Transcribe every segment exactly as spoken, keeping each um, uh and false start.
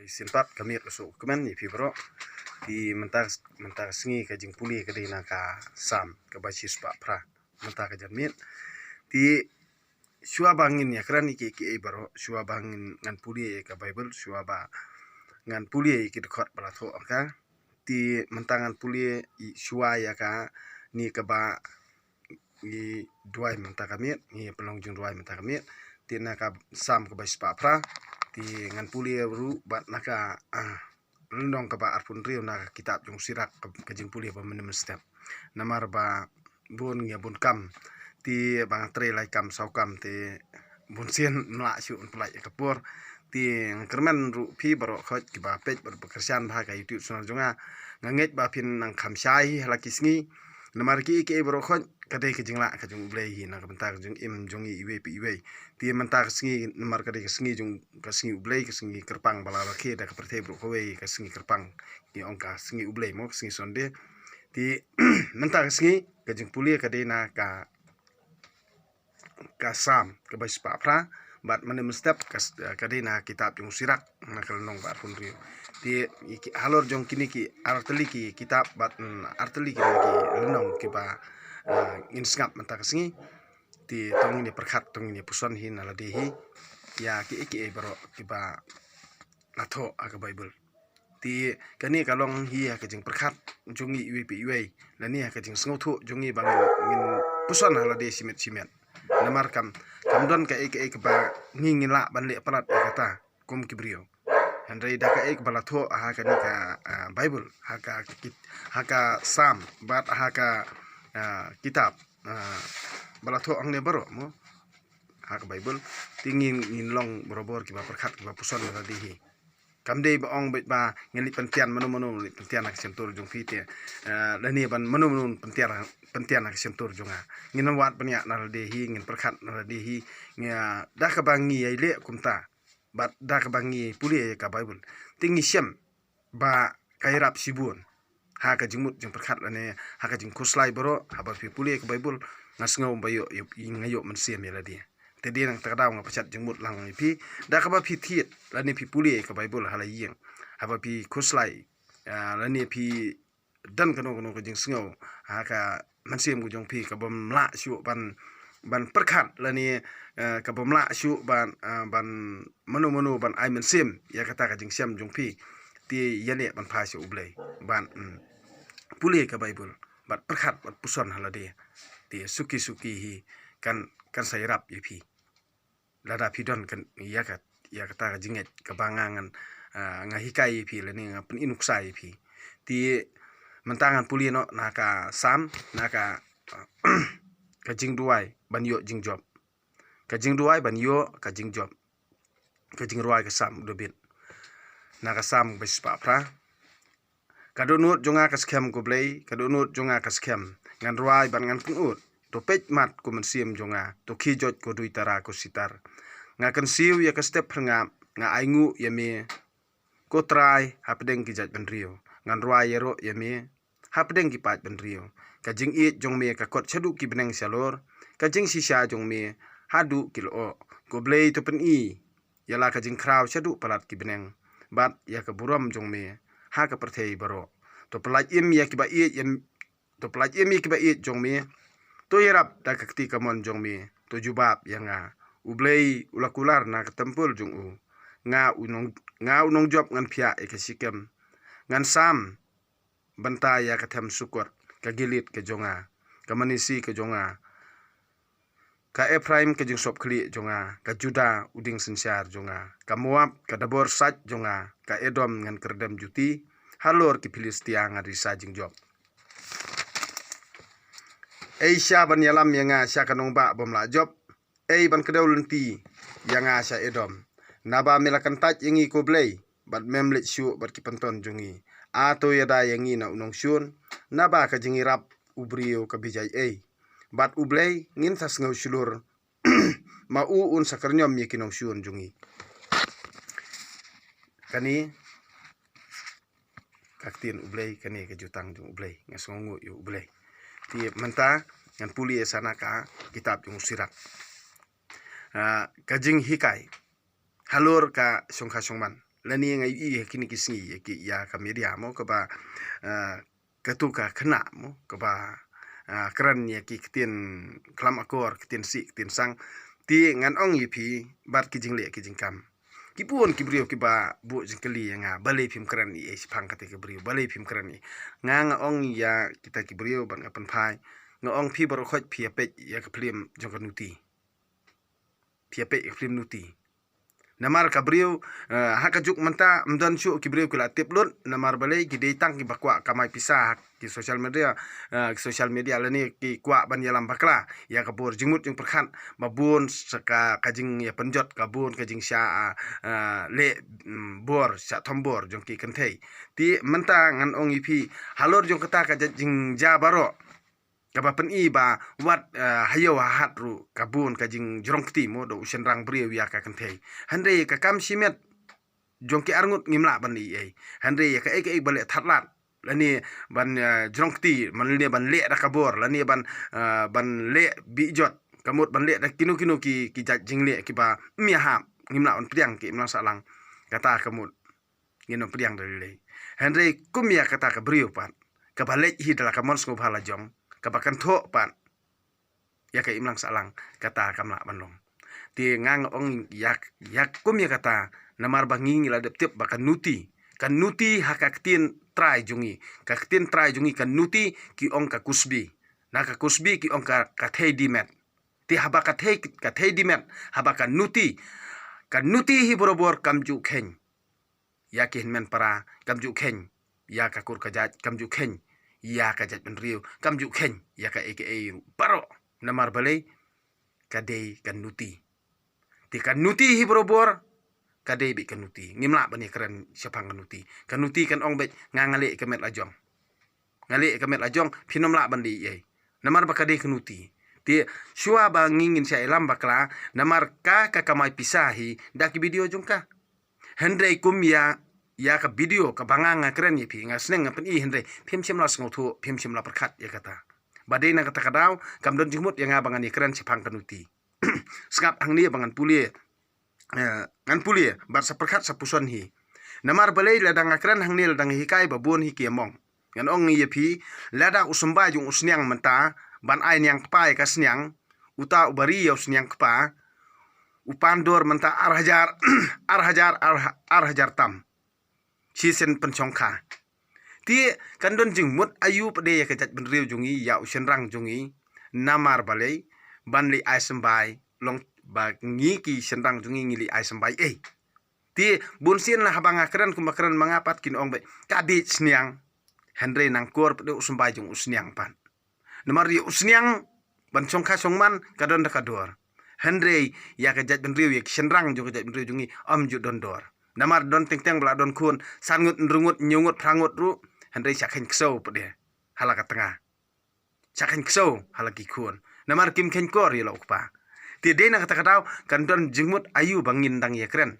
Sien pat ka miet ka suk kmen ïa phi baroh. Te mynta mynta ka sngi ka jingpule ka dei na ka Salm kaba shispah phra mynta ka janmiet. Te shuwa ba ngin ïakren ïa kiei kiei baroh, shuwa ba ngin ngan pule ïa ka Baibl, shuwa ba ngan pule ïa ki dkhot ba la thoh ha ka. Te mynta ngan pule shuwa ïa kane kaba ngi duwai mynta ka miet, ngi pynlong jingduwai mynta ka miet. Te na ka Salm kaba shispah phra, te ngan pule ruh bad na ka lynnong kaba arphew hynriew na ka kitab jong u Sirak, ka jingpule ba mynstep. Namar ba bun ngi bun kam, te ba nga trei lai kam saw kam te bun sien mla shu un pynlait ka por. Te nga kyrmen ruh phi baroh khoit kiba peit bad ba kyrshan bha ka YouTube channel jong nga. Nga ngeit ba phin nang kham shai ha la ki sngi. Namar kiei kiei baroh khoit ka dei ka jinglah ka jong U Blei hi na ka bynta ka jingim jong ngi iwei pa iwei. Te mynta ka sngi namar ka dei ka sngi jong ka sngi U Blei, ka sngi kyrpang ba la rakhe da ka pyrthei baroh kawei, ka sngi kyrpang. Ngi ong ka sngi U Blei mo, ka sngi Sunday. Te mynta ka sngi ka jingpule ka dei na ka ka Salm kaba shispah phra bad mynstep ka dei na kitab jong u Sirak na ka lynnong ba arphew hynriew. Te halor jong kine ki artylli ki kitab bad artylli kine ki lynnong kiba ngin sngap mynta ka sngi. Te to ngin ïa pyrkhat, to ngin ïa puson hi na lade hi ïa kiei kiei baroh kiba la thoh ha ka Baibl. Te kane ka long hi ha ka jingpyrkhat jong ngi iwei pa iwei lane ha ka jingsngewthuh jong ngi ba ngin puson ha lade shimet shimet. Namar kam kam don kaei kaei kaba ngi ngin lah ban leh palat ïa kata kum ki briew. Hynrei da kaei kaba la thoh ha kane ka Baibl, ha ka ha ka Salm bad ha ka kitab ba la thoh hangne baroh mo, ha ka Baibl. Te ngin ngin long barabor kiba pyrkhat kiba puson na lade hi. Kam dei ba ong beit ba ngin leit pyntian mano mano, leit pyntian ha ka shyntur jong phi te lane ban mano mano pyntian pyntian ha ka shyntur jong nga. Ngin wad pynïaid na lade hi, ngin pyrkhat na lade hi. Ngi da kaba ngi ïai leh kumta bad da kaba ngi pule ïa ka Baibl, te ngi shem ba ka ïarap shibun ha ka jingmut jingpyrkhat lane ha ka jingkhuslai baroh. Haba phi pule ïa ka Baibl, nga sngew ba ïoh nga ïoh mynsiem ïa lade. Te dei nangta ka daw nga pynshet jingmut lang ïa phi da kaba phi thied lane phi pule ïa ka Baibl ha la ïing. Haba phi khuslai lane phi don kano kano ka jingsngew ha ka mynsiem ka jong phi kabym lah shuh ban ban pyrkhat lane kabym lah shuh ban ban mano mano ban ai mynsiem ïa kata ka jingshem jong phi, te ïa leh ban phai sha U Blei ban pule ka Baibl bad pyrkhat bad puson ha lade. Te suki suki hi kan kan sa ïarap ïa phi. Lada phi don kan ïa ka ïa kata ka jingngeit kaba nga ngan nga hikai ïa phi lane nga pyni nuksa ïa phi. Te mynta ngan pule noh na ka Salm, na ka ka jingduwai ban ïoh jingjop. Ka jingduwai ban ïoh ka jingjop. Ka jingrwai ka Salm u David. Na ka Salm ba shispah phra. Ka dohnud jong nga ka skhem ko Blei, ka dohnud jong nga ka skhem. Ngan rwai bad ngan pynud. To peit mat ko mynsiem jong nga, to khie joit ko dui tara ko sitar. Nga kynsiew ïa ka step phyrngap, nga ainguh ïa me. Ko Trai hapdeng ki jaitbynriew, ngan rwai ïaroh ïa me hapdeng ki paidbynriew. Ka jingïeit jong me ka kot shaduh ki bneng shalor, ka jingshisha jong me haduh ki lyoh. Ko Blei to pyni ïa la ka jingkhraw shaduh palat ki bneng bad ïa ka burom jong me ha ka pyrthei baroh. To pyllait im ïa kiba ïeit ïa to pyllait im ïa kiba ïeit jong me. To ïarap da ka kti kamon jong me, to jubab ïa nga. U Blei u la kular na ka templ jong u. Nga u nong nga u nongjop ngan phiah ïa ka Shikem. Ngan sam bynta ïa ka them Sukot, ka Gilead ka jong nga, ka Manase ka jong nga. Ka Ephraim ka jingsop khlieh jong nga, ka Judah u dieng synshar jong nga, ka Moab ka dabor sait jong nga, ka Edom ngan kyrdem juti, halor ki Philistia ngan risa jingjop. Ei sha ban ïalam ïa nga sha ka nongbah bym lah jop, ei ban kdew lynti ïa nga sha Edom. Naba me la kyntait ïa ngi ko Blei, bad mem leit shuh bad ki pynton jong ngi. A to ïada ïa ngi na u nongshun, naba ka jingïarap u briew ka bijai ei. Bad U Blei ngin sa sngew shlur, ma u un sa kyrñiom ïa ki nongshun jong ngi. Kane ka ktien U Blei, kane ka jutang jong U Blei, nga sngewnguh ïa U Blei. Te mynta ngan pule ïa sa na ka kitab jong u Sirak. Ah, ka jinghikai halor ka shongkha shongman. lane nga ïohi ha kine ki sngi ïa ki, ïa ka media mo kaba, ah, katu ka khynnah mo kaba, ah, kren ïa ki ktien klam akor, ktien sih, ktien sang. Te ngan ong ïa phi bad ki jingleh ki jingkam. Ki bun ki briew kiba buh jingkylli ïa nga, balei phim kren ei ei shaphang kata ka briew, balei phim kren ei. Nga, nga ong ïa kita ki briew bad nga pynphai, nga ong phi baroh khoit phi ïa peit ïa ka phlim jong ka Nuti. Phi ïa peit ïa ka phlim Nuti. Namar ka briew, eh, ha ka juk mynta ym don shuh ki briew ki la tip lut, namar balei, ki dei tang kiba kwah kamai pisa ha ki social media, eh, ki social media lane ki kwah ban ïalam bakla ïa ka bor jingmut jingpyrkhat ba bun sa ka, ka jingïapynjot, ka bun ka jingshah, ah, ah, leh, mm, bor, shah thombor jong ki kynthei. Te mynta ngan ong ïa phi, halor jong kata ka jait jingjia baroh, kaba pyni ba wat, eh, ha ïew ha hat ruh ka bun ka jingjrong kti mo da u shynrang briew ïa ka kynthei. Hynrei ka kam shimet jong ki arngut ngim lah ban ei ei. Hynrei ïa kaei kaei ba leh thad lad, lane ban, eh, jrong kti, lane ban leh da ka bor, lane ban, eh, ban leh bih jot, ka mut ban leh da kino kino ki, ki jait jingleh kiba ym ïahap, ngim lah ban pdiang ki imlang sahlang. Kata ka mut ngin ym pdiang da lei lei. Hynrei kum ïa kata ka briew pat, kaba leit hi da la ka mon sngewbha la jong, kaba kynthoh pat ïa ka imlang sahlang, kata kam lah ban long. Te nga, nga ong ïa, ïa kum ïa kata, namar ba ngi, ngi la dep tip ba ka Nuti, ka Nuti ha ka ktien trai jong ngi, ka ktien trai jong ngi ka Nuti ki ong ka kusbi. Na ka kusbi ki ong ka, ka thei dimet. Te haba ka thei, ka thei dimet, haba ka Nuti, ka Nuti hi barabor kam ju kheiñ ïa ki hynmen para, kam ju kheiñ ïa ka kur ka jait, kam ju kheiñ ïa ka jaitbynriew, kam ju kheiñ ïa kaei kaei ruh baroh. Namar balei, ka dei ka Nuti. Te ka Nuti hi barabor ka dei beit ka Nuti. Ngim lah ban ïakren shaphang ka Nuti. Ka Nuti kan ong beit, nga, nga leh ka met la jong. Nga leh ka met la jong, phin ym lah ban leh ei ei. Namar ba ka dei ka Nuti. Te shuwa ba ngi ngin shah ïalam bakla, namar ka, ka kamai pisa hi da ki video jong ka. Hynrei kum ïa, ïa ka video kaba nga, nga kren ïa phi, nga sneng nga pyni, hynrei phim shym la sngewthuh, phim shym la pyrkhat ïa kata. Ba dei na kata ka daw kam don jingmut ïa nga ba ngan ïakren shaphang ka Nuti. Sngap hangne ba ngan pule, eh, ngan pule bad sa pyrkhat sa puson hi. Namar balei, lada nga kren hangne, lada nga hikai, ba bun hi ki ïa mong. Ngan ong ïa phi, lada u symbai jong u sniang mynta ban ai niang kpa ïa ka sniang, uta uba ri ïa u sniang kpa, u pan dor mynta ar hajar, ar hajar, ar ha-, ar hajar tam. Shisien pynshongkha. Te kan don jingmut aïu pat de ïa ka jaitbynriew jong ngi, ïa u shynrang jong ngi, namar balei, ban leit ai symbai, long ba ngi ki shynrang jong ngi ngi leit ai symbai ei. Te bunsien la haba nga kren kumba kren ma nga pat kin ong beit, ka bieit sniang. Hynrei nangkor pat de u symbai jong u sniang pat. Namar ïa u sniang ban shongkha shongman ka don da ka dor. Hynrei ïa ka jaitbynriew, ïa ki shynrang jong ka jaitbynriew jong ngi ym ju don dor. Namar don teng teng ba la don khun, san ngut, hynriew ngut, hynñiew ngut, phra ngut ruh, hynrei shah kheiñ ksew pat de ha la ka tnga. Shah kheiñ ksew ha la ki khun. Namar kim kheiñ kor ïa la u kpa. Te dei na kata ka daw kan don jingmut aïu ba ngin dang ïakren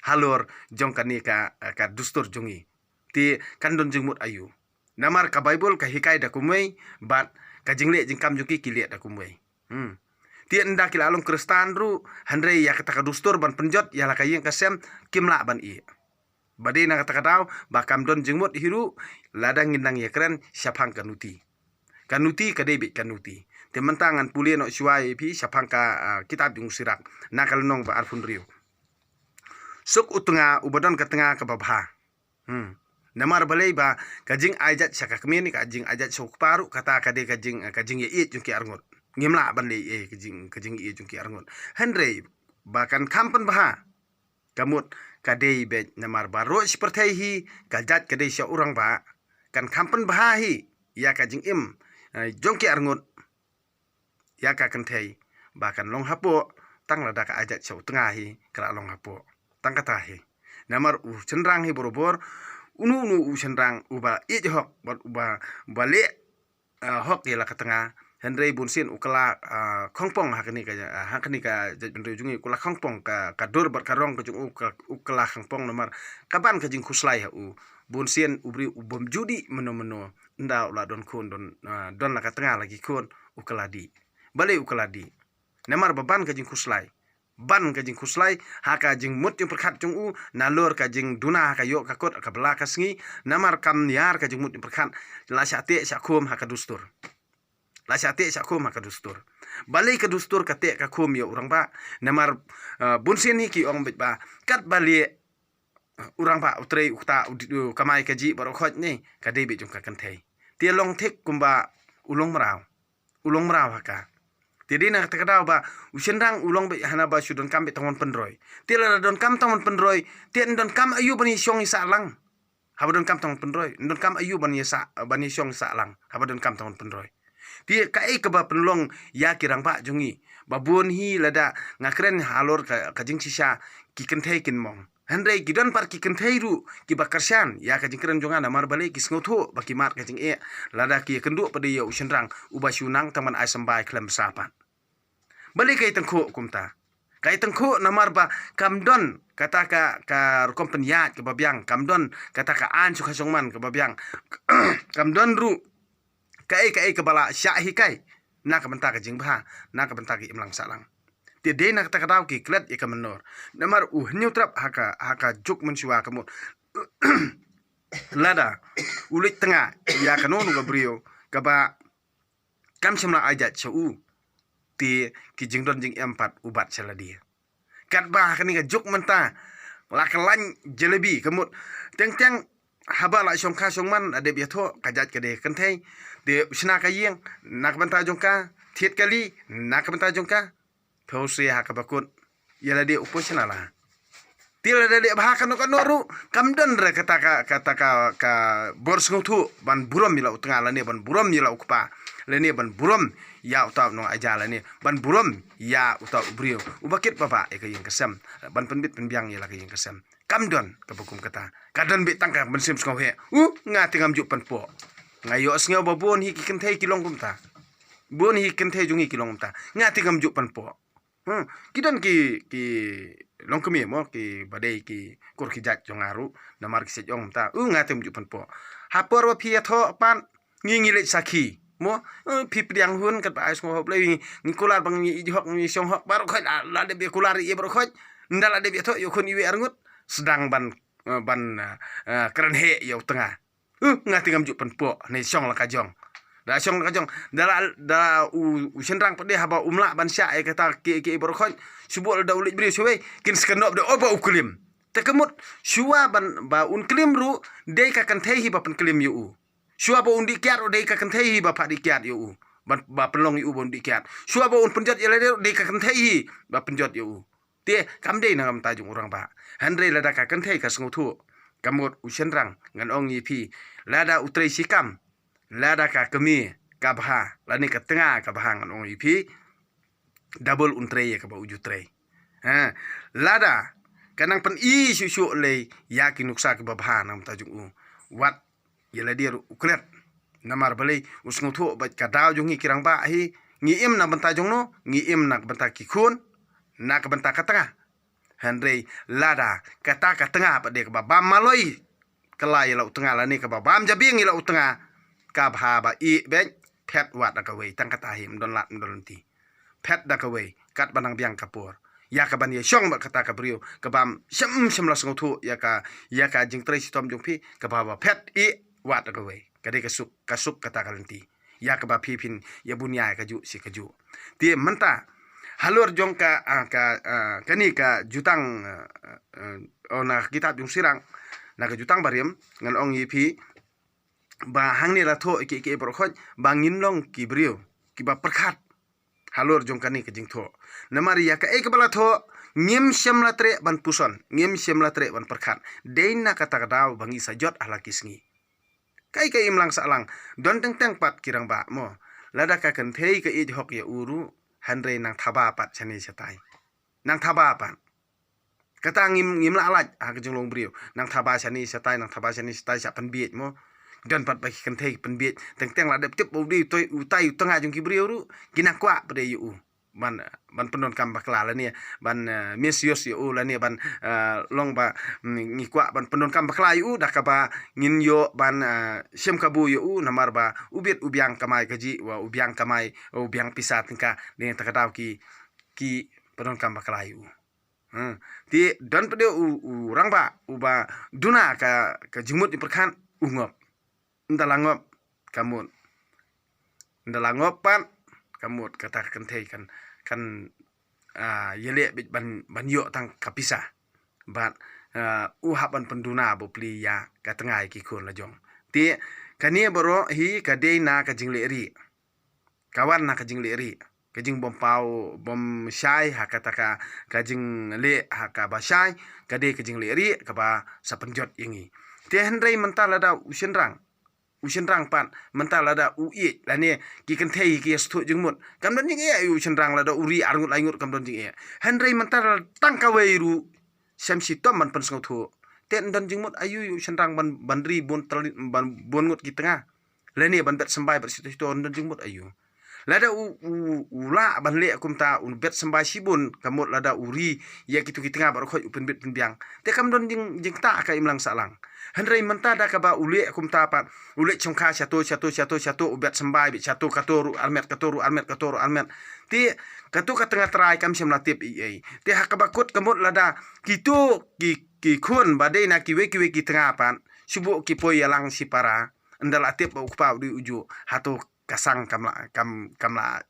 halor jong kane ka, ka dustur jong ngi. Te kan don jingmut aïu. Namar ka Baibl ka hikai da kumwei, bad ka jingleh jingkam jong ki ki leh da kumwei. Hmm. Te ynda ki la long Khristan ruh, hynrei ïa kata ka dustur ban pynjot ïa la ka ïing ka sem, kim lah ban ïeh. Ba dei na kata ka daw ba kam don jingmut hi ruh lada ngin dang ïakren shaphang ka Nuti. Ka Nuti ka dei beit ka Nuti. Te mynta ngan pule noh shuwa ïa phi shaphang ka, ah, kitab jong u Sirak, na ka lynnong ba arphew hynriew. Suk u tnga uba don ka tnga kaba bha. Hmm. Namar balei, ba ka jingaijat sha ka kmie ne ka jingaijat sha u kpa ruh kata ka dei ka jing, ka jingïaieit jong ki arngut. Ngim lah ban leh ei ei ka jing, ka jingïaieit jong ki arngut. Hynrei ba kan kham pynbha, ka mut ka dei beit namar baroh shi pyrthei hi ka jait ka dei sha u rangbah. Kan kham pynbha hi ïa ka jingim, eh, jong ki arngut ïa ka kynthei ba kan long hapoh, tang lada ka aijat sha u tnga hi ka la long hapoh. Tang kata hi. Namar u shynrang hi barabor, uno uno u shynrang uba ïeit hok bad uba, uba leh, ah, hok ïa la ka tnga, hynrei bunsien u kylla, ah, khongpong ha kane ka, ah, ha kane ka jaitbynriew jong ngi, u kylla khongpong ka, ka dur bad ka rong ka jong u, ka, u kylla khongpong namar ka ban ka jingkhuslai ha u. Bunsien u briew u bym ju dih mynno mynno, ynda u la don khun, don, ah, don la ka tnga la ki khun, u kylla dih. Balei u kylla dih? Namar ba ban ka jingkhuslai. ban ka jingkhuslai ha ka jingmut jingpyrkhat jong u, nalor ka jingduna ha ka ïoh ka kot, ka bylla ka sngi, namar kam ïar ka jingmut jingpyrkhat, la shah teh shah khum ha ka dustur. La shah teh shah khum ha ka dustur. Balei ka dustur ka teh ka khum ïa u rangbah? Namar, eh, bun sien hi ki ong beit ba katba lieh, eh, u rangbah u trei u kta u di-, u kamai kajih baroh khoit ne ka dei beit jong ka kynthei. Te long thik kumba u long mraw. U long mraw ha ka. Te dei na kata ka daw ba u shynrang u long beit hana ba shu donkam beit tang wan pynroi. Te lada donkam tang wan pynroi, te yn donkam aïu ban ïashong ïasah lang? Haba donkam tang wan pynroi, yn donkam aïu ban ïasah, ban ïashong ïasah lang haba donkam tang wan pynroi? Te kaei kaba pynlong ïa ki rangbah jong ngi ba bun hi lada nga kren halor ka, ka jingshisha, ki kynthei kin mong. Hynrei ki don pat ki kynthei ruh kiba kyrshan ïa ka jingkren jong nga, namar balei? Ki sngewthuh ba ki mad ka jingeh lada ki ïakynduh pat ïa u shynrang uba shu nang tang ban ai symbai khlem bsa pat. Balei ka ïatangkhuh kumta? Ka ïatangkhuh namar ba kam don kata ka, ka rukom pynïaid kaba biang, kam don kata ka aiñ suk ha shongman kaba biang. Kam don ruh kaei kaei kaba la shah hikai na ka bynta ka jingbha, na ka bynta ka imlang sahlang. Te dei na kata ka daw ki klet ïa ka mynnor. Namar u Hynñiewtrep ha ka, ha ka juk mynshuwa ka mut lada u leit tnga ïa kano kano ka briew kaba kam shym la ai jait sha u, te ki jingdon jingem pat u bat sha lade. Katba ha kane ka juk mynta la ka lain jalebi ka mut. Teng teng haba la shongkha shongman la dep ïathoh ka jait ka dei ka kynthei. Te u shna ka ïing na ka bynta jong ka, thied kali na ka bynta jong ka. Phi shu ha kaba kut ïa lade u poi shna la. Te lada leh bha kano kano ruh kam don re kata ka, kata ka, ka bor sngewthuh ban burom ïa la u tnga lane ban burom ïa la u kpa lane ban burom ïa uta u nongaiñ lane ban burom ïa uta u briew uba kit ba bha ïa ka ïing ka sem, ban pynbit pynbiang ïa la ka ïing ka sem. Kam don kaba kum kata. Ka don beit tang ka mynsiem sngewheh. U, nga te ngam ju pynpoh. Nga ïohsngew ba bun hi ki kynthei ki long kumta. Bun hi ki kynthei jong ngi ki long kumta. Nga te ngam ju pynpoh. Hmm, ki don ki, ki longkmie mo, kiba dei ki kur ki jait jong nga ruh, namar ki shu ong mynta, u, nga te ngam ju pynpoh. Ha por ba phi ïathoh pat, ngi, ngi leit sakhi mo, eh, phi pdiang hun katba ai sngewhok Blei, ngi, ngi kular ba ngi ïeit hok, ngi shong hok, baroh khoit la, la dep ïa kular ïa baroh khoit, ynda la dep ïathoh ïa u khun iwei arngut, sdang ban, eh, ban, eh, eh, kren heh ïa u tnga. Uh, nga te ngam ju pynpoh, ne shong la ka jong. Da shong la ka jong. Da la, da u, u shynrang pat de haba um lah ban shah ïa kata ki, ki baroh khoit. Shu buh lada u leit briew shawei, kin sa kynnoh de, oh, ba u klim. Te ka mut, shuwa ban, ba un klim ruh, dei ka kynthei hi ba pynklim ïa u. Shuwa ba un dih kiad ruh, dei ka kynthei hi ba phah dih kiad ïa u. Ban, ba pynlong ïa u ba un dih kiad. Shuwa ba un pynjot ïa lade ruh, dei ka kynthei hi ba pynjot ïa u. Te kam dei na ka bynta jong u rangbah. Hynrei lada ka kynthei ka sngewthuh, ka mut u shynrang, ngan ong ïa phi, lada u trei shi kam, lada ka kmie ka bha, lane ka tnga ka bha, ngan ong ïa phi, double un trei ïa kaba u ju trei. Ha, lada ka nang pyni shuh shuh lei ïa ki nuksa kiba bha na ka bynta jong u, wat ïa lade ruh u klet. Namar balei? U sngewthuh ba ka daw jong ngi ki rangbah hi, ngi im na ka bynta jong no, ngi im na ka bynta ki khun, na ka bynta ka tnga. Hynrei lada kata ka tnga pat de kaba bam maloi kylla ïa la u tnga lane kaba bam jabieng ïa la u tnga, ka bha ba ïeh beit, phet wat da kawei, tang kata hi, ym don lad ym don lynti. Phet da kawei, katba nang biang ka por. Ïa kaban ïashong bad kata ka briew, ka bam shym, shym la sngewthuh ïa ka, ïa ka jingtrei shitom jong phi, ka bha ba phet, ïeh wat da kawei. Ka dei ka suk, ka suk kata ka lynti. Ïa kaba phi phin ïa bun ïa kajuh shi kajuh. Te mynta halor jong ka, ah, ka, ah, kane ka Jutang, ah, ah, oh, na ka kitab Jong Sirang, na ka Jutang barim, ngan ong ïa phi ba hangne la thoh ïa ki, ki baroh khoit ba ngin long ki briew kiba pyrkhat halor jong kane ka jingthoh. Namar ïa kaei kaba la thoh, ngim shym la treh ban puson, ngim shym la treh ban pyrkhat. Dei na kata ka daw ba ngi sa jot ha la ki sngi. Kaei kaei imlang sahlang, don teng teng pat ki rangbah mo. Lada ka kynthei ka ïeit hok ïa u ruh, hynrei nang thaba pat shane shatai. Nang thaba pat. Kata ngim, ngim lah lait ha ka jinglong briew. Nang thaba shane shatai, nang thaba shane shatai, shah pynbieit mo. Don pat ba ki kynthei pynbieit, teng teng la dep tip ba u dei utai, utai u tnga jong ki briew ruh, ki nang kwah pat de ïa u ban, ban pyndonkam bakla lane ban, eh, misuse ïa u lane ban, eh, long ba, mm, ngi kwah ban pyndonkam bakla ïa u da kaba ngin ïoh ban, eh, shim kabu ïa u namar ba u bit u biang kamai kajih, wa u biang kamai, u biang pisa tyngka. Dei na kata ka daw ki, ki Pyndonkam bakla ïa u. Hmm. Te don pat de u, u rangbah uba duna ka, ka jingmut jingpyrkhat, u ngop. Ynda la ngop, ka mut. Ynda la ngop pat, ka mut kata ka kynthei kan, kan, ah, ïaleh beit ban, ban ïoh tang ka pisa. Bad, ah, u hap ban pynduna bapli ïa ka tnga ïa ki khun la jong. Te kane baroh hi ka dei na ka jingleh rieh. Ka wan na ka jingleh rieh. Ka jingbym paw, bym shai ha kata ka, ka jingleh ha kaba shai, ka dei ka jingleh rieh kaba sa pynjot ïa ngi. Te hynrei mynta lada u shynrang, u shynrang pat, mynta lada u ïeit, lane ki kynthei ki ïa sngewthuh jingmut. Kam don jingeh ïa u shynrang, lada u ri ar ngut lai ngut kam don jingeh. Hynrei mynta lada tang kawei ruh, shem shitom ban pynsngewthuh. Te ym don jingmut aïu ïa u shynrang ban, ban ri bun tylli, ban bun ngut ki tnga. Lane ban bet symbai bad shito shito, ym don jingmut aïu. Lada u, u, u lah ban leh kumta, u bet symbai shibun, ka mut lada u ri ïa kito ki tnga baroh khoit u pynbit pynbiang. Te kam don jing, jingktah ka imlang sahlang. Hynrei mynta da kaba u leh kumta pat, u leh shongkha shato, shato, shato, shato, u bet symbai beit shato, kato ruh armet, kato ruh armet, kato ruh armet. Te kato ka tnga trai kam shym la tip ei ei. Te ha kaba kut ka mut lada kito ki, ki khun ba dei na kiwei kiwei ki tnga pat, shu buh ki poi ïalang shipara. Ynda la tip ba u kpa u dei u juh, hato ka sang kam la, kam, kam la,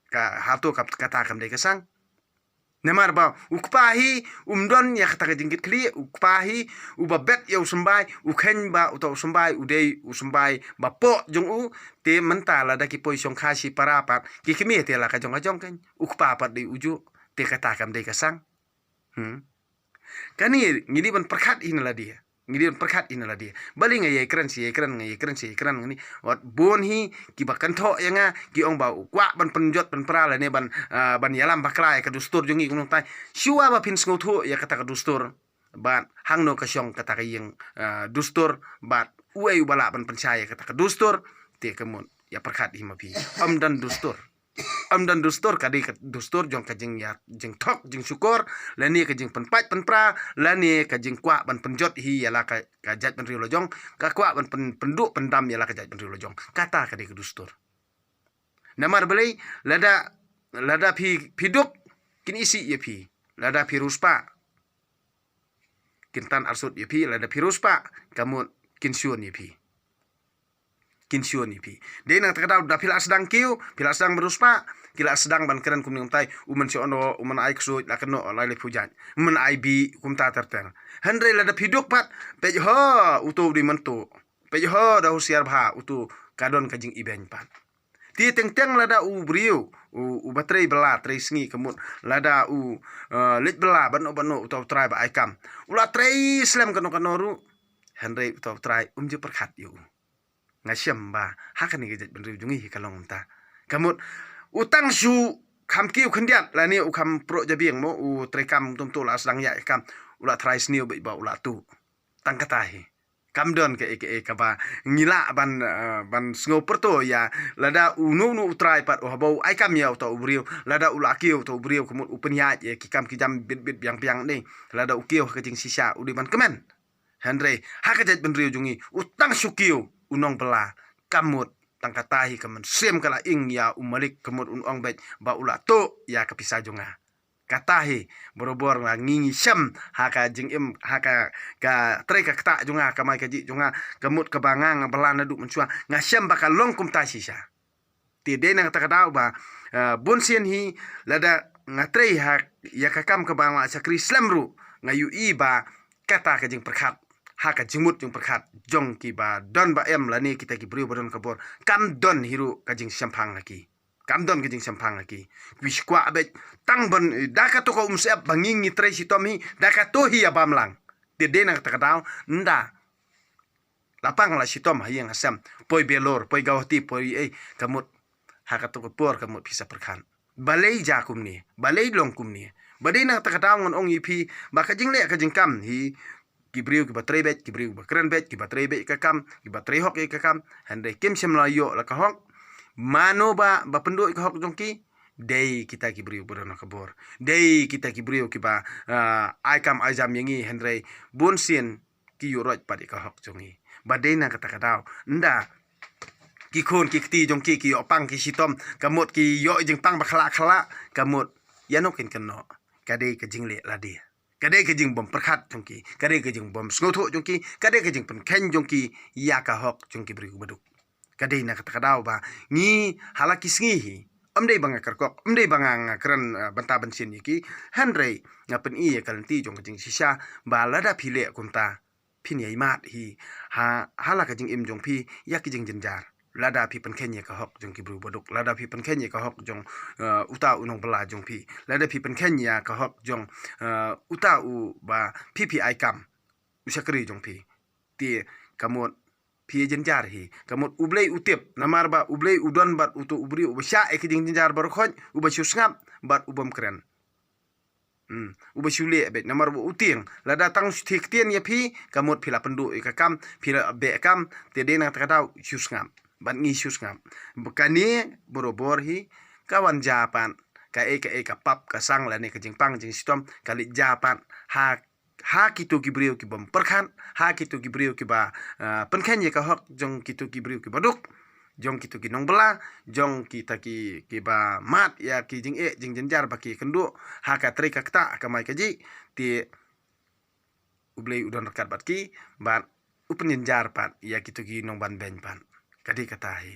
ka, hato ka, kata kam dei ka sang. Namar ba u kpa hi um don ïa kata ka jingkitkhlieh, u kpa hi uba bet ïa u symbai, u kheiñ ba uta u symbai u dei u symbai bapoh jong u. Te mynta lada ki poi shongkha shipara pat, ki kmie te la ka jong ka jong kein, u kpa pat dei u juh, te kata kam dei ka sang. Hmm. Kane ngi dei ban pyrkhat hi na lade. Ngi dei ban pyrkhat hi na lade. Balei nga ïai kren shi ïai kren, nga ïai kren shi ïai kren, ngi wat bun hi kiba kynthoh ïa nga, ki ong ba u kwah ban pynjot pynpra lane ban, ah, ban ïalam bakla ïa ka dustur jong ngi kumno tai. Shuwa ba phin sngewthuh ïa kata ka dustur. Bad hangno ka shong kata ka ïing, ah, dustur, bad uei uba lah ban pynshai ïa kata ka dustur. Te ka mut, ïa pyrkhat hi ma phi. Ym don dustur. Ym don dustur, ka dei ka dustur jong ka jingïa, jingthok, jingshukor, lane ka jingpynpait pynpra, lane ka jingkwah ban pynjot hi ïa la ka, ka jaitbynriew la jong, ka kwah ban pyn, pynduh pyndam ïa la ka jaitbynriew la jong. Kata ka dei ka dustur. Namar balei, lada, lada phi, phi duk, kin isih ïa phi. Lada phi riewspah, kin tan arsut ïa phi, lada phi riewspah, ka mut kin shun ïa phi. Kin shun ïa phi. Dei na kata ka daw da phi la sdang kiew, phi la sdang ban riewspah, ki la sdang ban kren kumne kumtai, u men shu ong, u men ai ksuid, la kynnoh, la leh pujat. U men ai bih, kumta ter ter. Hynrei lada phi duk pat, peit ho, uto u dei mynta. Peit ho, da husiar bha, uto ka don ka jingibeiñ pat. Te teng teng lada u briew, u, uba trei bylla, trei sngi ka mut, lada u, eh, leit bylla, bad noh, bad noh, uta u trai ba ai kam. U la trei slem kano kano ruh. Hynrei uta u trai, um ju pyrkhat ïa u. Nga shem ba, ha kane ka jaitbynriew jong ngi hi ka long kumta. Ka mut, u tang shu kham kiew khyndiat, lane u kham proh jabieng mo, u trei kam tum tu la sdang ïa kam. U la tharai sniew beit ba u la tuh. Tang kata hi. Kam don kaei kaei kaba ngi lah ban, eh, ban sngew pyrto ïa, lada uno uno u trai pat, u haba u ai kam ïa uta u briew, lada u la kiew uta u briew, ka mut u pynïaid ïa ki kam ki jam bit bit biang biang ne. Lada u kiew ha ka jingshisha u dei ban kmen. Hynrei ha ka jaitbynriew jong ngi, u tang shu kiew u nongbylla, ka mut tang kata hi ka mynsiem ka la ing ïa u malik, ka mut un ong beit ba u la tuh ïa ka pisa jong nga. Kata hi, barabor nga ngi ngi shem ha ka jingim, ha ka, ka trei ka ktah jong nga, ka mai ka jih jong nga, ka mut kaba nga nga bylla naduh mynshuwa, nga shem ba ka long kumta shisha. Te dei na kata ka daw ba, eh, bun sien hi lada nga trei ha ïa ka kam kaba nga shakri slem ruh, nga ïohi ba kata ka jingpyrkhat, ha ka jingmut jingpyrkhat jong kiba don ba em lane kita ki briew ba don ka bor, kam don hi ruh ka jingshemphang ha ki. Kam don ka jingshemphang ha ki. Ki shu kwah beit tang ban, da kato ka umsyep ba ngi ngi trei shitom hi, da kato hi ïa bam lang. Te dei na kata ka daw, ynda la pang la shitom ha ïing ha sem, poi Belur, poi Guwahati, poi ei, ka mut ha kato ka por ka mut phi sa pyrkhat. Balei jia kumne, balei long kumne. Ba dei na kata ka daw ngan ong ïa phi ba ka jingleh ka jingkam hi, ki briew kiba trei beit, ki briew kiba kren beit, kiba trei beit ka kam, kiba trei hok ïa ka kam, hynrei kim shym la ïoh la ka hok. Mano ba, ba pynduh ïa ka hok jong ki? Dei kita ki briew ba don ha ka bor. Dei kita ki briew kiba, ah, ai kam ai jam ïa ngi, hynrei bun sien ki ïuh roit pat ïa ka hok jong ngi. Ba dei na kata ka daw, ynda ki khun ki kti jong ki ki ïoh pang ki shitom, ka mut ki ïoh jingpang ba khlak khlak, ka mut ïa no kin kynnoh? Ka dei ka jingleh lade. Ka dei ka jingbym pyrkhat jong ki, ka dei ka jingbym sngewthuh jong ki, ka dei ka jingpynkheiñ jong ki ïa ka hok jong ki briew ba duk. Ka dei na kata ka daw ba ngi ha la ki sngi hi, ym dei ba nga kyrkhu, ym dei ba nga, nga kren, eh, bynta bynsin ïa ki, hynrei nga pyni ïa ka lynti jong ka jingshisha ba lada phi leh kumta, phin ïai mad hi ha, ha la ka jingim jong phi ïa ki jingjynjar. Lada phi pynkheiñ ïa ka hok jong ki briew ba duk, lada phi pynkheiñ ïa ka hok jong, eh, uta u nongbylla jong phi, lada phi pynkheiñ ïa ka hok jong, eh, uta u ba phi phi ai kam, u shakri jong phi, te ka mut phi jynjar hi. Ka mut U Blei u tip, namar ba U Blei u don bad uto u briew uba shah ïa ki jingjynjar baroh khoit, uba shu sngap bad u bym kren. Hmm, uba shu leh beit, namar ba u tieng. Lada tang shu thie ktien ïa phi, ka mut phi la pynduh ïa ka kam, phi la beh kam, te dei na kata ka daw shu sngap. Bad ngi shu sngap. Ba kane barabor hi ka wan jia pat kaei kaei ka pap ka sang lane ka jingpang jingshitom ka leit jia pat ha, ha kito ki briew ki bym pyrkhat, ha kito ki briew kiba, ah, pynkheiñ ïa ka hok jong kito ki briew kiba duk, jong kito ki nongbylla, jong kita ki, kiba mad ïa ki jingeh jingjynjar ba ki kynduh ha ka trei ka ktah, ha ka mai ka jih. Te U Blei u don ryngkat bad ki, bad u pynjynjar pat ïa kito ki nongban beiñ pat. Ka dei kata hi.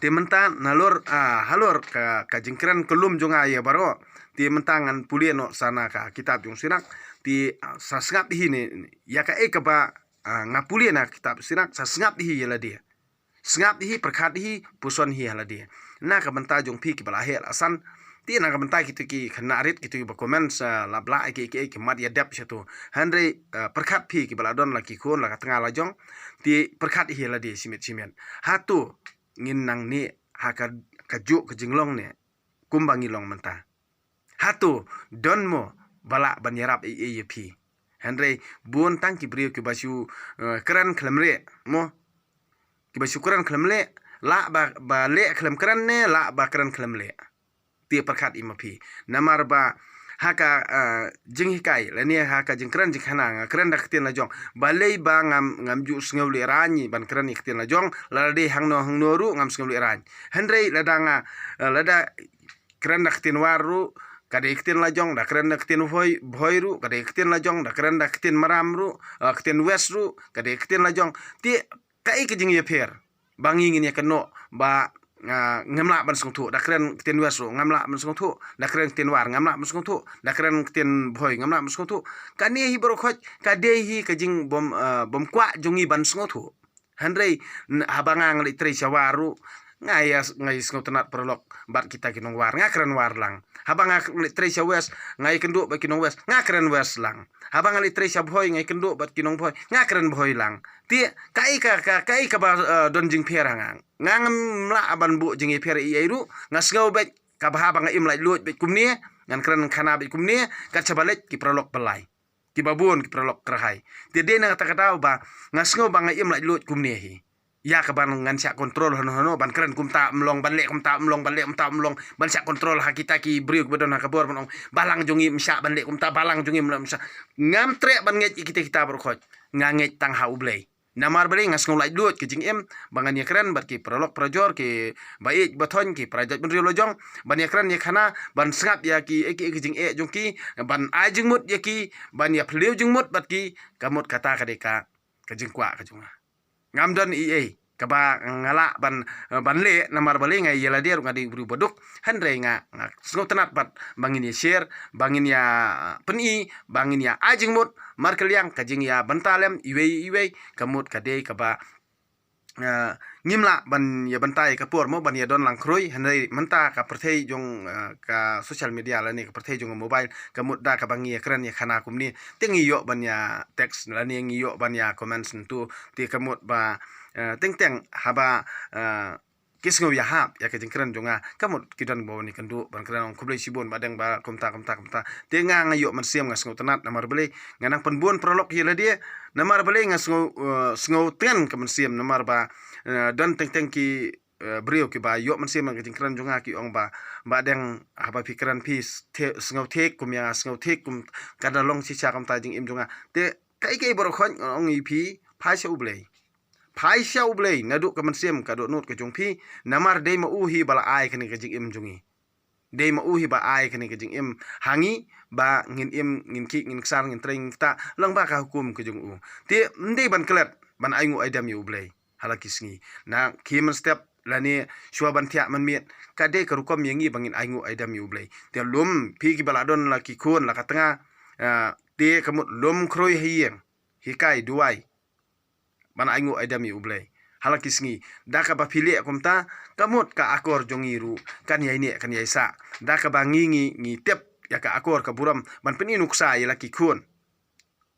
Te mynta nalor, ah, halor ka, ka jingkren kyllum jong nga ïa baroh. Te mynta ngan pule noh sa na ka kitab jong Sirak. Te, ah, sa sngap hi ne, ïa kaei kaba, ah, nga pule na kitab Sirak, sa sngap hi ïa lade. Sngap hi, pyrkhat hi, puson hi ha lade. Na ka bynta jong phi kiba la heh la san, te na ka bynta kito ki khynnah rit, kito kiba comment, sa lap la ki, ki, ki mat ïa dep sha tu. Hynrei, eh, pyrkhat phi kiba la don la ki khun la ka tnga la jong, te pyrkhat hi ha lade shimet shimet. Hato ngin nang ne ha ka, ka juk ka jinglong ne kumba ngi long mynta? Hato don mo ba lah ban ïarap ei ei ïa phi? Hynrei bun tang ki briew kiba shu, eh, kren khlem leh mo. Kiba shu kren khlem leh, lah ba, ba leh khlem kren ne lah ba kren khlem leh? Te pyrkhat ïa ma phi. Namar ba ha ka, eh, jinghikai lane ha ka jingkren jingkhana nga kren da ka ktien la jong. Balei ba ngam, ngam ju sngew lehraiñ ban kren ïa ka ktien la jong, lada dei hangno hangno ruh ngam sngew lehraiñ. Hynrei lada nga, eh, lada kren da ka ktien War ruh ka dei ka ktien la jong, da kren da ka ktien Bhoi, Bhoi ruh ka dei ka ktien la jong, da kren da ka ktien Maram ruh, eh, ka ktien West ruh ka dei ka ktien la jong. Te kaei ka jingïapher ba ngi ngin ïa kynnoh ba, ah, ngam lah ban sngewthuh? Da kren ka ktien West ruh ngam lah ban sngewthuh, da kren ka ktien War ngam lah ban sngewthuh, da kren ka ktien Bhoi ngam lah ban sngewthuh. Kane hi baroh khoit ka dei hi ka jingbym, ah, bym kwah jong ngi ban sngewthuh. Hynrei n-, haba nga, nga leit trei sha War ruh, nga ïa, nga ïa sngewtynnat paralok bad kita ki nong War, nga kren War lang. Haba nga leit trei sha West, nga ïa kynduh bad ki nong West, nga kren West lang. Haba nga leit trei sha Bhoi, nga ïa kynduh bad ki nong Bhoi, nga kren Bhoi lang. Te kaei ka, ka, kaei kaba, eh, don jingpher ha nga? Nga ngam lah ban buh jingïapher ei ei ruh, nga sngew beit kaba haba nga im laitluid beit kumne, ngan kren khana beit kumne, kat shaba leit ki paralok ba lai, kiba bun ki paralok kyrhai. Te dei na kata ka daw ba nga sngew ba nga im laitluid kumne hi. Ïa kaba ngan shah control hano hano, ban kren kumta ym long, ban leh kumta ym long, ban leh kumta ym long, ban shah control ha kita ki briew kiba don ha ka bor ban ong, balang jong ngi ym shah ban leh kumta, balang jong ngi ym leh ym shah. Ngam treh ban ngeit ïa kita kita baroh khoit. Nga ngeit tang ha U Blei. Namar balei? Nga sngew laitluid ka jingim ba ngan ïa kren bad ki paralok parajor, ki ba ïeit ba thoiñ, ki para jaitbynriew la jong, ban ïa kren ïa khana, ban sngap ïa ki, ïa ki, ïa ki jingeh jong ki, ban ai jingmut ïa ki, ban ïa phylliew jingmut bad ki. Ka mut kata ka dei ka, ka jingkwah ka jong nga. Ngam don ei ei kaba nga lah ban, ban leh, namar balei? Nga ïa lade ruh nga dei u briew ba duk. Hynrei nga, nga sngewtynnat bad ba ngin ïa share, ba ngin ïa pyni, ba ngin ïa ai jingmut markylliang ka jingïabynta lem iwei iwei. Ka mut ka dei kaba, eh, ngim lah ban ïabynta ïa ka por mo ban ïa don lang khrui. Hynrei mynta ka pyrthei jong, eh, ka social media lane ka pyrthei jong ka mobile, ka mut da kaba ngi ïa kren ïa khana kumne, te ngi ïoh ban ïa text lane ngi ïoh ban ïa comments ntu. Te ka mut ba, eh, teng teng haba, eh, ki sngew ïahap ïa ka jingkren jong nga, ka mut ki don ba wan ïa kynduh ban kren, ong khublei shibun Bah Deng ba kumta kumta kumta. Te nga, nga ïoh mynsiem, nga sngewtynnat, namar balei? Nga nang pynbun paralok ïa lade. Namar balei nga sngew, eh, sngewtngen ka mynsiem? Namar ba, eh, don teng teng ki, eh, briew kiba ïoh mynsiem ïa ka jingkren jong nga, ki ong ba, Bah Deng, haba phi kren phi s-, the-, sngewthik kum ïa nga, sngewthik kum ka da long shisha kumta jingim jong nga. Te kaei kaei baroh khoit nga ong ïa phi, phai sha U Blei. Phai sha U Blei naduh ka mynsiem ka dohnud ka jong phi, namar dei ma u hi ba la ai kane ka jingim jong ngi. Dei ma u hi ba ai kane ka jingim ha ngi ba ngin im, ngin kit, ngin ksar, ngin trei, ngin ktah lyngba ka hukum ka jong u. Te ym dei ban klet ban ai nguh ai dem ïa U Blei ha la ki sngi. Na ki mynstep lane shuwa ban thiah mynmiet, ka dei ka rukom ïa ngi ba ngin ai nguh ai dem ïa U Blei. Te lum phi kiba la don la ki khun la ka tnga, ah, te ka mut lum khrui ha ïing, hikai, duwai ban ai nguh ai dem ïa U Blei ha la ki sngi. Da kaba phi leh kumta, ka mut ka akor jong ngi ruh kan ïai neh kan ïai sah. Da kaba ngi, ngi, ngi tip ïa ka akor ka burom ban pyni nuksa ïa la ki khun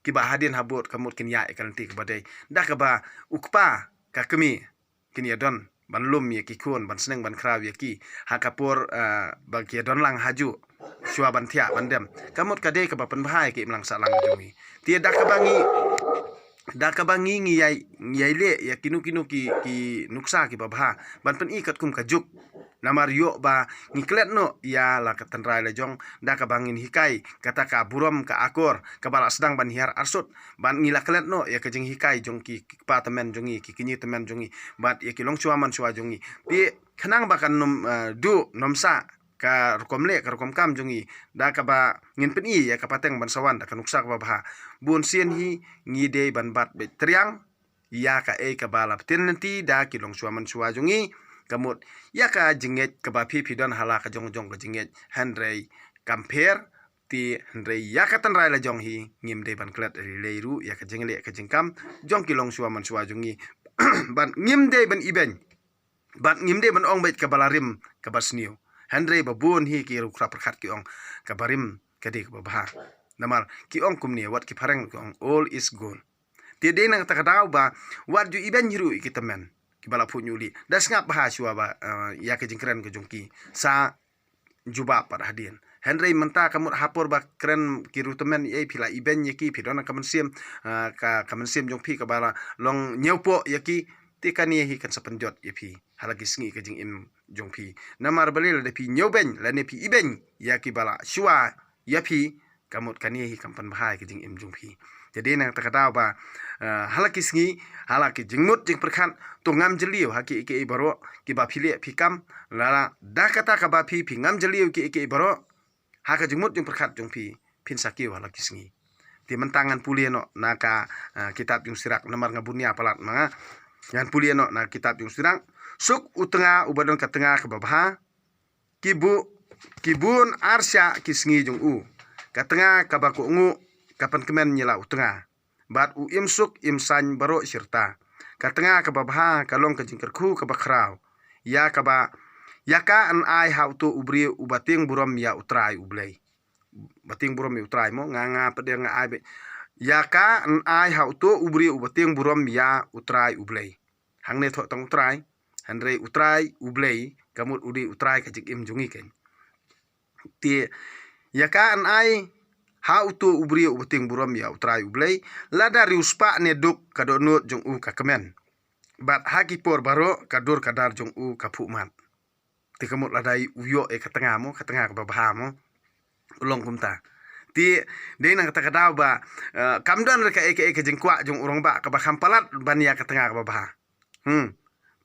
kiba hadien habud ka mut kin ïaid ïa ka lynti kaba dei. Da kaba u kpa ka kmie kin ïa don ban lum ïa ki khun, ban sneng ban khraw ïa ki ha ka por, ah, ba ki ïa don lang ha ju, shuwa ban thiah ban dem. Ka mut ka dei kaba pynbha ïa ki imlang sahlang jong ngi. Te da kaba ngi, da kaba ngi, ngi ïai, ngi ïai leh ïa kino kino ki, ki nuksa kiba bha ban pyni katkum ka juk. Namar ïoh ba ngi klet noh ïa la ka tynrai la jong da kaba ngin hikai kata ka burom ka akor kaba la sdang ban hiar arsut. Ban ngi la klet noh ïa ka jinghikai jong ki, ki kpa tymmen jong ngi, ki kñi tymmen jong ngi, bad ïa ki longshuwa manshuwa jong ngi. Te khnang ba kan nym, eh, duh, nym sah ka rukom leh, ka rukom kam jong ngi, da kaba ngin pyni ïa ka pateng ban sa wan da ka nuksa kaba bha. Bun sien hi ngi dei ban bat beit triang ïa kaei kaba la pynthikna da ki longshuwa manshuwa jong ngi. Ka mut ïa ka jingngeit kaba phi phi don ha la ka jong jong ka jingngeit, hynrei kam pher. Te hynrei ïa ka tynrai la jong hi ngim dei ban klet ri lei ruh ïa ka jingleh ka jingkam jong ki longshuwa manshuwa jong ngi. Bad ngim dei ban ibeiñ, bad ngim dei ban ong beit kaba la rim kaba sniew. Hynrei ba bun hi ki ruh khrap pyrkhat ki ong kaba rim ka dei kaba bha. Namar ki ong kumne, wat ki phareng ki ong all is good. Te dei na kata ka daw ba wat ju ibeiñ hi ruh ïa ki tymmen kiba la phuh ñiuh lieh. Da sngap bha shuwa ba, eh, ïa ka jingkren ka jong ki sa jubab pat hadien. Hynrei mynta ka mut ha por ba kren ki ruh tymmen, eh, phi la ibeiñ ïa ki, phi don ka mynsiem, ah, ka, ka mynsiem jong phi kaba la long ñiewpoh ïa ki. Te kane hi kan sa pynjot ïa phi ha la ki sngi ka jingim jong phi. Namar balei lada phi ñiewbeiñ lane phi ibeiñ ïa kiba la shuwa ïa phi, ka mut kane hi kam pynbha ïa ka jingim jong phi. Te dei na kata ka daw ba, eh, ha la ki sngi, ha la ki jingmut jingpyrkhat, to ngam jylliew ha kiei kiei baroh kiba phi leh phi kam. Lada da kata kaba phi phi ngam jylliew kiei kiei baroh ha ka jingmut jingpyrkhat jong phi, phin sa kiew ha la ki sngi. Te mynta ngan pule noh na ka, eh, kitab Jong U Sirak, namar nga bun ïa palat ma nga. Ngan pule noh na kitab Jong U Sirak. Suk u tnga uba don ka tnga kaba bha, ki bu, ki bun arshah ki sngi jong u. Ka tnga kaba kohnguh ka pynkmen ïa la u tnga. Bad u im suk im saiñ baroh shi rta. Ka tnga kaba bha ka long ka jingkyrkhu kaba khraw. Ïa kaba, ïa ka yn ai ha uto u briew uba tieng burom ïa U Trai U Blei. Ba tieng burom ïa U Trai mo, nga, nga pat de nga ai beit. Ïa ka yn ai ha uto u briew uba tieng burom ïa U Trai U Blei. Hangne thoh tang U Trai, hynrei U Trai U Blei ka mut u dei U Trai ka jingim jong ngi keiñ. Te ïa ka yn ai ha uto u briew uba tieng burom ïa U Trai U Blei, lada riewspah ne duk ka dohnud jong u ka kmen. Bad ha ki por baroh ka dur ka dar jong u ka phuh mat. Te ka mut lada u ïoh ïa ka tnga mo, ka tnga kaba bha mo, u long kumta. Te dei na kata ka daw ba, eh, kam don re kaei kaei ka jingkwah jong u rangbah kaba kham palat ban ïa ka tnga kaba bha. Hmm.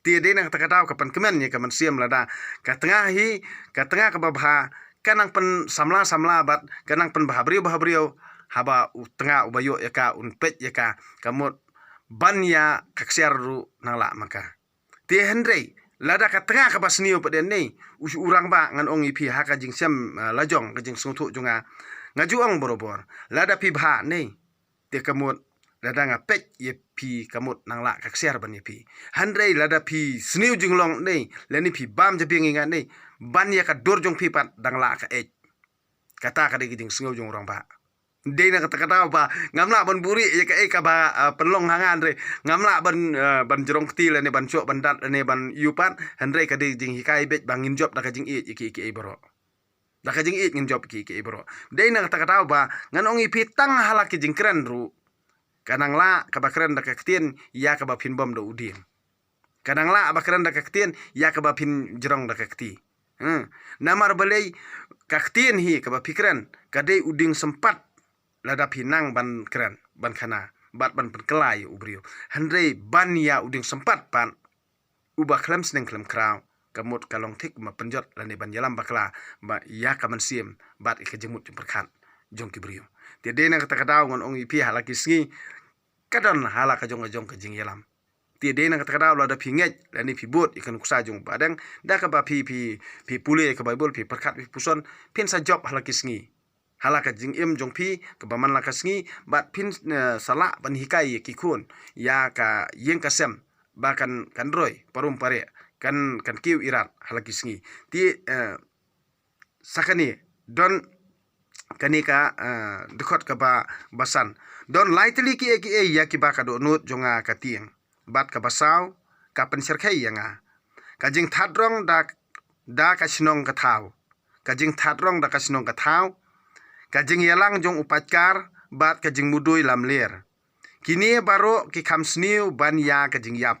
Te dei na kata ka daw ka pynkmen ïa ka mynsiem lada ka tnga hi, ka tnga kaba bha ka nang pynsamla samla bad ka nang pynbha briew bha briew. Haba u tnga uba ïoh ïa ka un peit ïa ka, ka mut ban ïa ka ksiar ruh nang lah ma ka. Te hynrei lada ka tnga kaba sniew pat de ne, u, u rangbah, ngan ong ïa phi ha ka jingshem, ah, lajong, ka jingsngewthuh jong nga, nga ju ong barabor, lada phi bha ne, te ka mut lada nga peit ïa phi ka mut nang lah ka ksiar ban ïa phi. Hynrei lada phi sniew jinglong ne, lane phi bam jabieng ïa nga ne, ban ïa ka dur jong phi pat dang lah ka eit. Kata ka dei ka jingsngew jong u rangbah. Dei na kata ka daw ba ngam lah ban buhrieh ïa kaei kaba, ah, pynlong ha nga, hynrei ngam lah ban, ah, ban jrong kti lane ban shoh ban dat lane ban ïuh pat, hynrei ka dei jinghikai beit ba ngin jop da ka jingïeit ïa kiei kiei baroh. Da ka jingïeit ngin jop ïa kiei kiei baroh. Dei na kata ka daw ba ngan ong ïa phi tang ha la ki jingkren ruh, ka nang lah kaba kren da ka ktien ïa kaba phin bom da u dieng. Ka nang lah ba kren da ka ktien ïa kaba phin jrong da ka kti. Hmm. Namar balei, ka ktien hi kaba phi kren ka dei u dieng sympat lada phi nang ban kren, ban khana bad ban pynkylla ïa u briew. Hynrei ban ïa u dieng sympat pat uba khlem sneng khlem khraw, ka mut ka long thik ma pynjot lane ban ïalam bakla ba ïa ka mynsiem bad ïa ka jingmut jingpyrkhat jong ki briew. Te dei na kata ka daw ngan ong ïa phi ha la ki sngi ka don ha la ka jong ka jong ka jingïalam. Te dei na kata ka daw lada phi ngeit lane phi bud ïa ka nuksa jong u Bahdeng da kaba phi phi phi pule ïa ka Baibl, phi pyrkhat, phi puson, phin sa jop ha la ki sngi. Ha la ka jingim jong phi kaba man la ka sngi bad phin, eh, sa lah ban hikai ïa ki khun ïa ka ïing ka sem ba kan kan roi parum pare kan kan kiew irat ha la ki sngi. Te, eh, sa kane don kane ka, eh, dkhot kaba ba san. Don lai tylli kiei kiei ïa kiba ka dohnud jong nga ka tieng bad kaba saw ka pynshyrkhei ïa nga. Ka jingthat rong da da ka shnong ka thaw. Ka jingthat rong da ka shnong ka thaw. Ka jingïalang jong u paidkar bad ka jingmudui lamler. Kine baroh ki kham sniew ban ïa ka jingïap.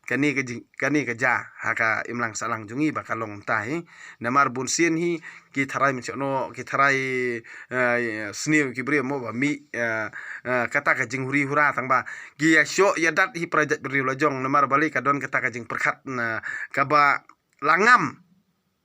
Kane ka jing, kane ka ja ha ka imlang sahlang jong ngi ba ka long mynta hi. Namar bun sien hi ki tharai mynsiem noh, ki tharai, eh, sniew ki briew mo ba mih, eh, eh, kata ka jinghuri hura tang ba ki ïa shoh ïa dat hi para jaitbynriew la jong. Namar balei ka don kata ka jingpyrkhat na kaba la ngam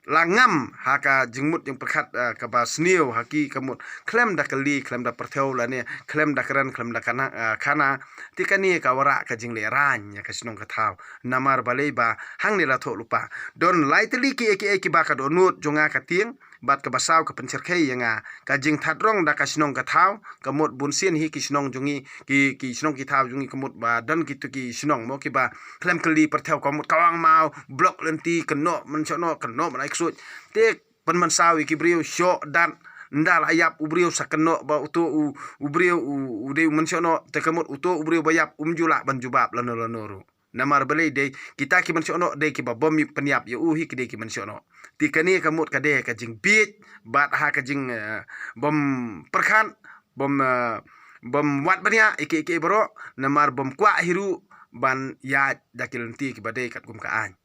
la ngam ha ka jingmut jingpyrkhat, eh, kaba sniew ha ki ka mut khlem da kylli, khlem da pyrthew lane khlem da kren, khlem da kana, eh, khana. Te kane ka wanrah ka jinglehrain ïa ka shnong ka thaw. Namar balei ba hangne la thoh lypa. Don lai tylli kiei kiei kiba ka dohnud jong nga ka tieng bad kaba saw ka pynshyrkhei ïa nga. Ka jingthat rong da ka shnong ka thaw, ka mut bun sien hi ki shnong jong ngi, ki ki shnong ki thaw jong ngi ka mut ba don kito ki shnong mo kiba khlem kylli pyrthew ka mut kawang maw, block lynti, kynnoh mynshohnoh, kynnoh mynai ksuid. Te pynmynsaw ïa ki briew shoh dat, ynda la ïap u briew sa kynnoh ba uto u, u briew u, u dei u mynshohnoh, te ka mut uto u briew ba ïap um ju lah ban jubab lano lano ruh. Namar balei dei kita ki mynshohnoh dei kiba bym pynïap ïa u hi ki dei ki mynshohnoh. Te kane ka mut ka dei ka jingbieit bad ha ka jing, eh, bym pyrkhat, bym, eh, bym wad bniah ïa kiei kiei baroh, namar bym kwah hi ruh ban ïaid da ki lynti kiba dei katkum ka aiñ.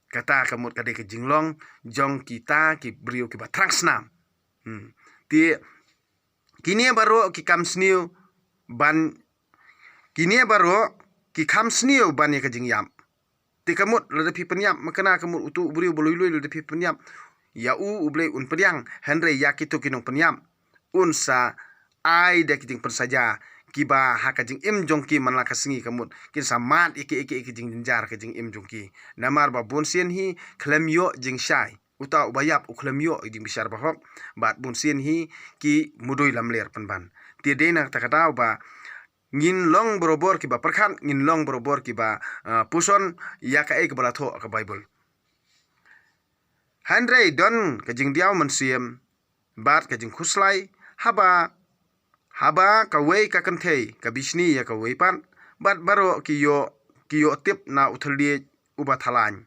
Kata ka mut ka dei ka jinglong jong kita ki briew kiba thrang snam. Hmm. Te kine baroh ki kham sniew ban, kine baroh ki kham sniew ban ïa ka jingïap. Te ka mut lada phi pynïap, ma kane ka mut uto u briew ba lui lui lada phi pynïap ïa u, U Blei un pdiang, hynrei ïa kito ki nongpynïap un sa ai da ki jingpynsaja kiba ha ka jingim jong ki man la ka sngi ka mut kin sa mad ïa ki, ïa ki, ïa ki jingjynjar ka jingim jong ki. Namar ba bun sien hi khlem ïoh jingshai. Uta uba ïap u khlem ïoh ïa ka jingbishar bahok bad bun sien hi ki mudui lamler pynban. Te dei na kata ka daw ba ngin long barabor kiba pyrkhat, ngin long barabor kiba, ah, puson ïa kaei kaba la thoh ha ka Baibl. Hynrei don ka jingdiaw mynsiem bad ka jingkhuslai haba, haba kawei ka kynthei ka bishni ïa kawei pat, bad baroh ki ïoh, ki ïoh tip na u thylliej uba thalaiñ.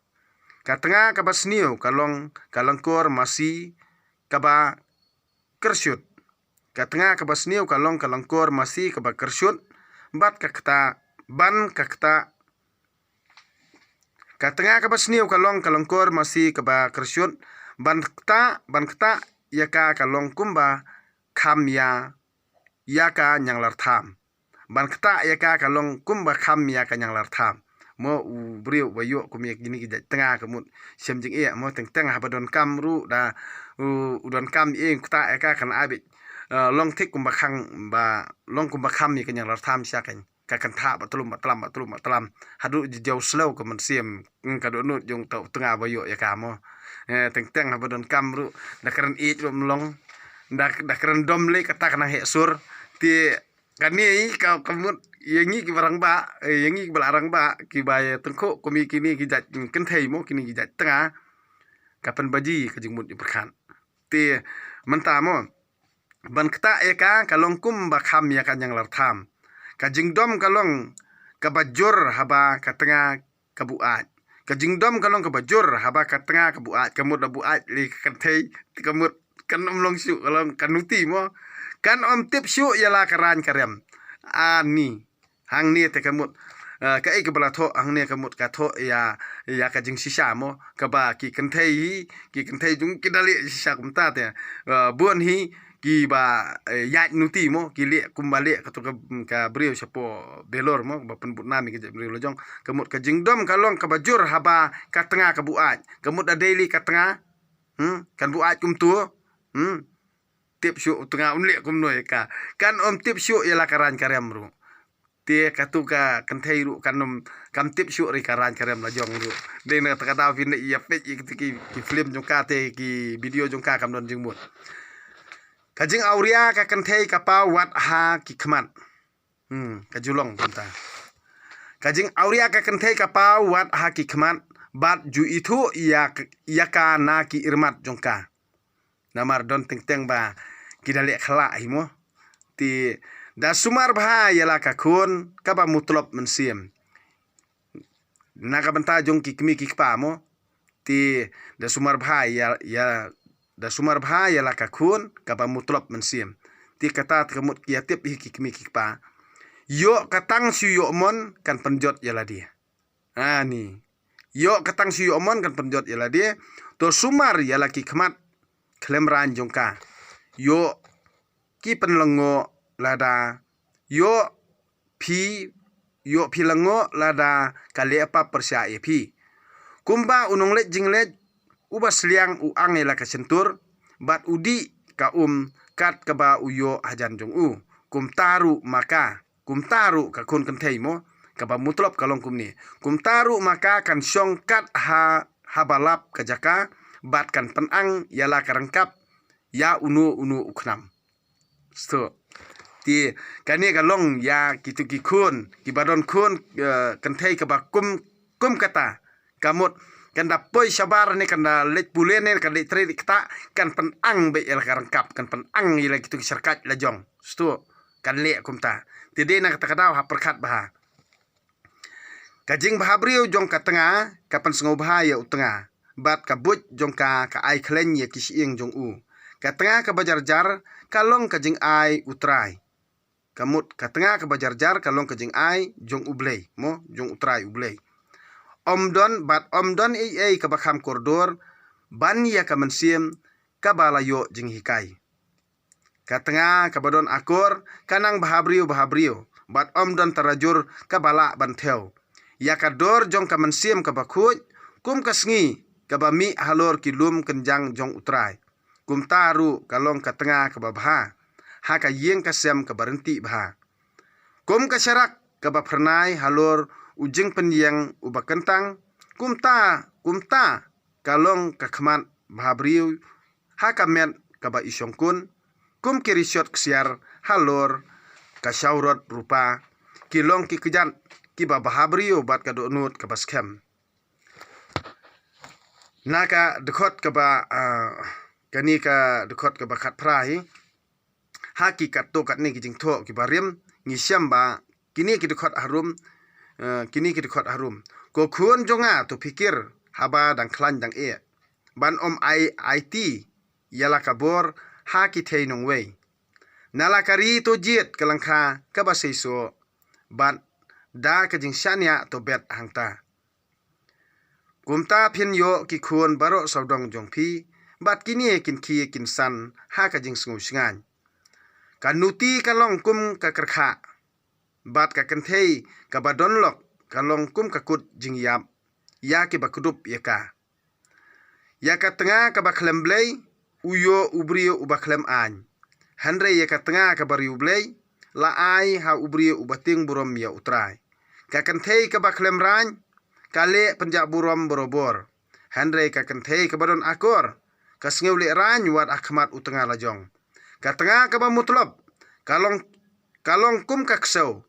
Ka tnga kaba sniew ka long ka lyngkor masi kaba kyrshut. Ka tnga kaba sniew ka long ka lyngkor masi kaba kyrshut, bad ka kta, ban ka kta. Ka tnga kaba sniew ka long ka lyngkor masi kaba kyrshut, ban kta, ban kta ïa ka ka long kumba kham ïa, ïa ka ñianglartham. Ban kta ïa ka ka long kumba kham ïa ka ñianglartham. Mo u briew ba ïoh kum ïa kine ki jait tnga ka mut shem jingeh mo teng teng haba donkam ruh da u, u donkam ïa kta ïa ka kan ai beit, eh, long thik kumba khang ba long kumba kham ïa ka ñianglartham sha ka, ka kynthah ba tlum ba tlam ba tlum ba tlam. Haduh ji jaw slew ka mynsiem, mm, ka dohnud jong uta u tnga ba ïoh ïa ka mo. Eh, teng teng haba donkam ruh da kren ïeit ruh mlong. Da, da kren dom lei kata ka nang heh sur. Te kane ka, ka mut ïa ngi kiba rangbah, eh, ïa ngi kiba la rangbah, kiba ïa tyngkhuh kum ïa kine ki jait kynthei mo, kine ki jait tnga. Ka pynbaji ka jingmut jingpyrkhat. Te mynta mo, ban kta ïa ka ka long kumba kham ïa ka ñianglartham. Ka jingdom ka long kaba jur haba ka tnga ka buaid. Ka jingdom ka long kaba jur haba ka tnga ka buaid, ka mut da buaid lei ka kynthei, te ka mut kan ym long shuh, ka long ka nuti mo. Kan ym tip shuh ïa la ka rain ka rem. Ani, hangne te ka mut, eh, kaei kaba la thoh hangne ka mut ka thoh ïa, ïa ka jingshisha mo, kaba ki kynthei hi, ki kynthei jong ki da leh shisha kumta te, eh, bun hi ki ba, eh, ïaid nuti mo, ki leh kumba leh kato ka, ka briew shapoh Belor mo, ba pynbud nam ïa ka jaitbynriew lajong. Ka mut ka jingdom ka long kaba jur haba ka tnga ka buaid. Ka mut da dei lei ka tnga, hmm, kan buaid kumto, hmm. Tip shuh u tnga un leh kumno ïa ka. Kan ym tip shuh ïa la ka rang ka rem ruh. Te kato ka kynthei ruh kan ym, kam tip shuh ri ka rang ka rem lajong ruh. Dei na kata ka daw phin ïa peit ïa ki, ki film jong ka te ki video jong ka kam don jingmut. Ka jingawria ka kynthei ka paw wat ha ki khmat. Hmm, ka ju long kumta. Ka jingawria ka kynthei ka paw wat ha ki khmat bad ju ithuh ïa, ïa ka na ki irmat jong ka. Namar don teng teng ba ki da leh khlak hi mo. Te da sumar bha ïa la ka khun kaba mutlop mynsiem. Na ka bynta jong ki kmie ki kpa mo. Te da sumar bha ïa, ïa, da sumar bha ïa la ka khun kaba mutlop mynsiem. Te kata te ka mut ki ïa tip hi ki kmie ki kpa. Ïoh ka tang shu ïoh mon kan pynjot ïa lade. Ani. Ïoh ka tang shu ïoh mon kan pynjot ïa lade. To sumar ïa la ki khmat khlem rang jong ka. Ïoh ki pynlyngngoh lada. Ïoh phi, ïoh phi lyngngoh lada ka leh pap pyrshah ïa phi. Kumba u nongleit jingleit uba sliang u ang ïa la ka shyntur bad u dih ka um kat kaba u ïoh hajan jong u. Kumta ruh ma ka. Kumta ruh ka khun kynthei mo, kaba mutlop ka long kumne. Kumta ruh ma ka kan shong kat ha, haba lap ka jaka, bad kan pynang ïa la ka ryngkap ïa uno uno u khnam. Sto. Te kane ka long ïa kitu ki khun, kiba don khun, eh, kynthei kaba kum, kum kata. Ka mut kan da poi shabar ne kan da leit pule ne kan leit trei kata kan pynang beit ïa la ka ryngkap, kan pynang ïa la kitu ki syrkhat lajong. Sto. Kan leh kumta. Te dei na kata ka daw ha pyrkhat bha. Ka jingbha briew jong ka tnga ka pynsngewbha ïa u tnga. Bad ka buit jong ka ka ai khlaiñ ïa ki shyieng jong u. Ka tnga kaba jarjar ka long ka jingai U Trai. Ka mut ka tnga kaba jarjar ka long ka jingai jong U Blei mo, jong U Trai U Blei. Ym don bad ym don ei ei kaba kham kordor ban ïa ka mynsiem kaba la ïoh jinghikai. Ka tnga kaba don akor ka nang bha briew bha briew bad ym don tarajur kaba lah ban thew. Ïa ka dor jong ka mynsiem kaba khuid kum ka sngi kaba mih halor ki lum kynjang jong U Trai. Kumta ruh ka long ka tnga kaba bha ha ka ïing ka sem kaba rynti bha. Kum ka sharak kaba phyrnai halor u jingpynïeng uba kyntang, kumta, kumta ka long ka khmat bha briew ha ka met kaba i shongkun, kum ki rishot ksiar halor ka shawrot rupa, ki long ki kjat kiba bha briew bad ka dohnud kaba skhem. Na ka dkhot kaba, ah, kane ka dkhot kaba khatphra hi. Ha ki katto katne ki jingthoh kiba rim ngi shem ba kine ki dkhot harum, eh, kine ki dkhot harum. Ko khun jong nga to phikir haba dang khlaiñ dang eh. Ban ym ai aiti ïa la ka bor ha ki thei nongwei. Na la ka ri to jied ka lyngkha kaba seisoh. Bad da ka jingshaniah to bet hangta. Kumta phin ïoh ki khun baroh sawdong jong phi, bad kine kin khie kin san ha ka jingsngew shngaiñ. Ka nuti ka long kum ka kyrkhah, bad ka kynthei kaba don lok ka long kum ka kut jingïap ïa kiba kdup ïa ka. Ïa ka tnga kaba khlem blei u ïoh u briew uba khlem aiñ. Hynrei ïa ka tnga kaba riewblei la ai ha u briew uba tieng burom ïa U Trai. Ka kynthei kaba khlem raiñ ka leh pynjah burom barobor. Hynrei ka kynthei kaba don akor ka sngew lehraiñ wat ha khmat u tnga lajong. Ka tnga kaba mutlop ka long, ka long kum ka ksew.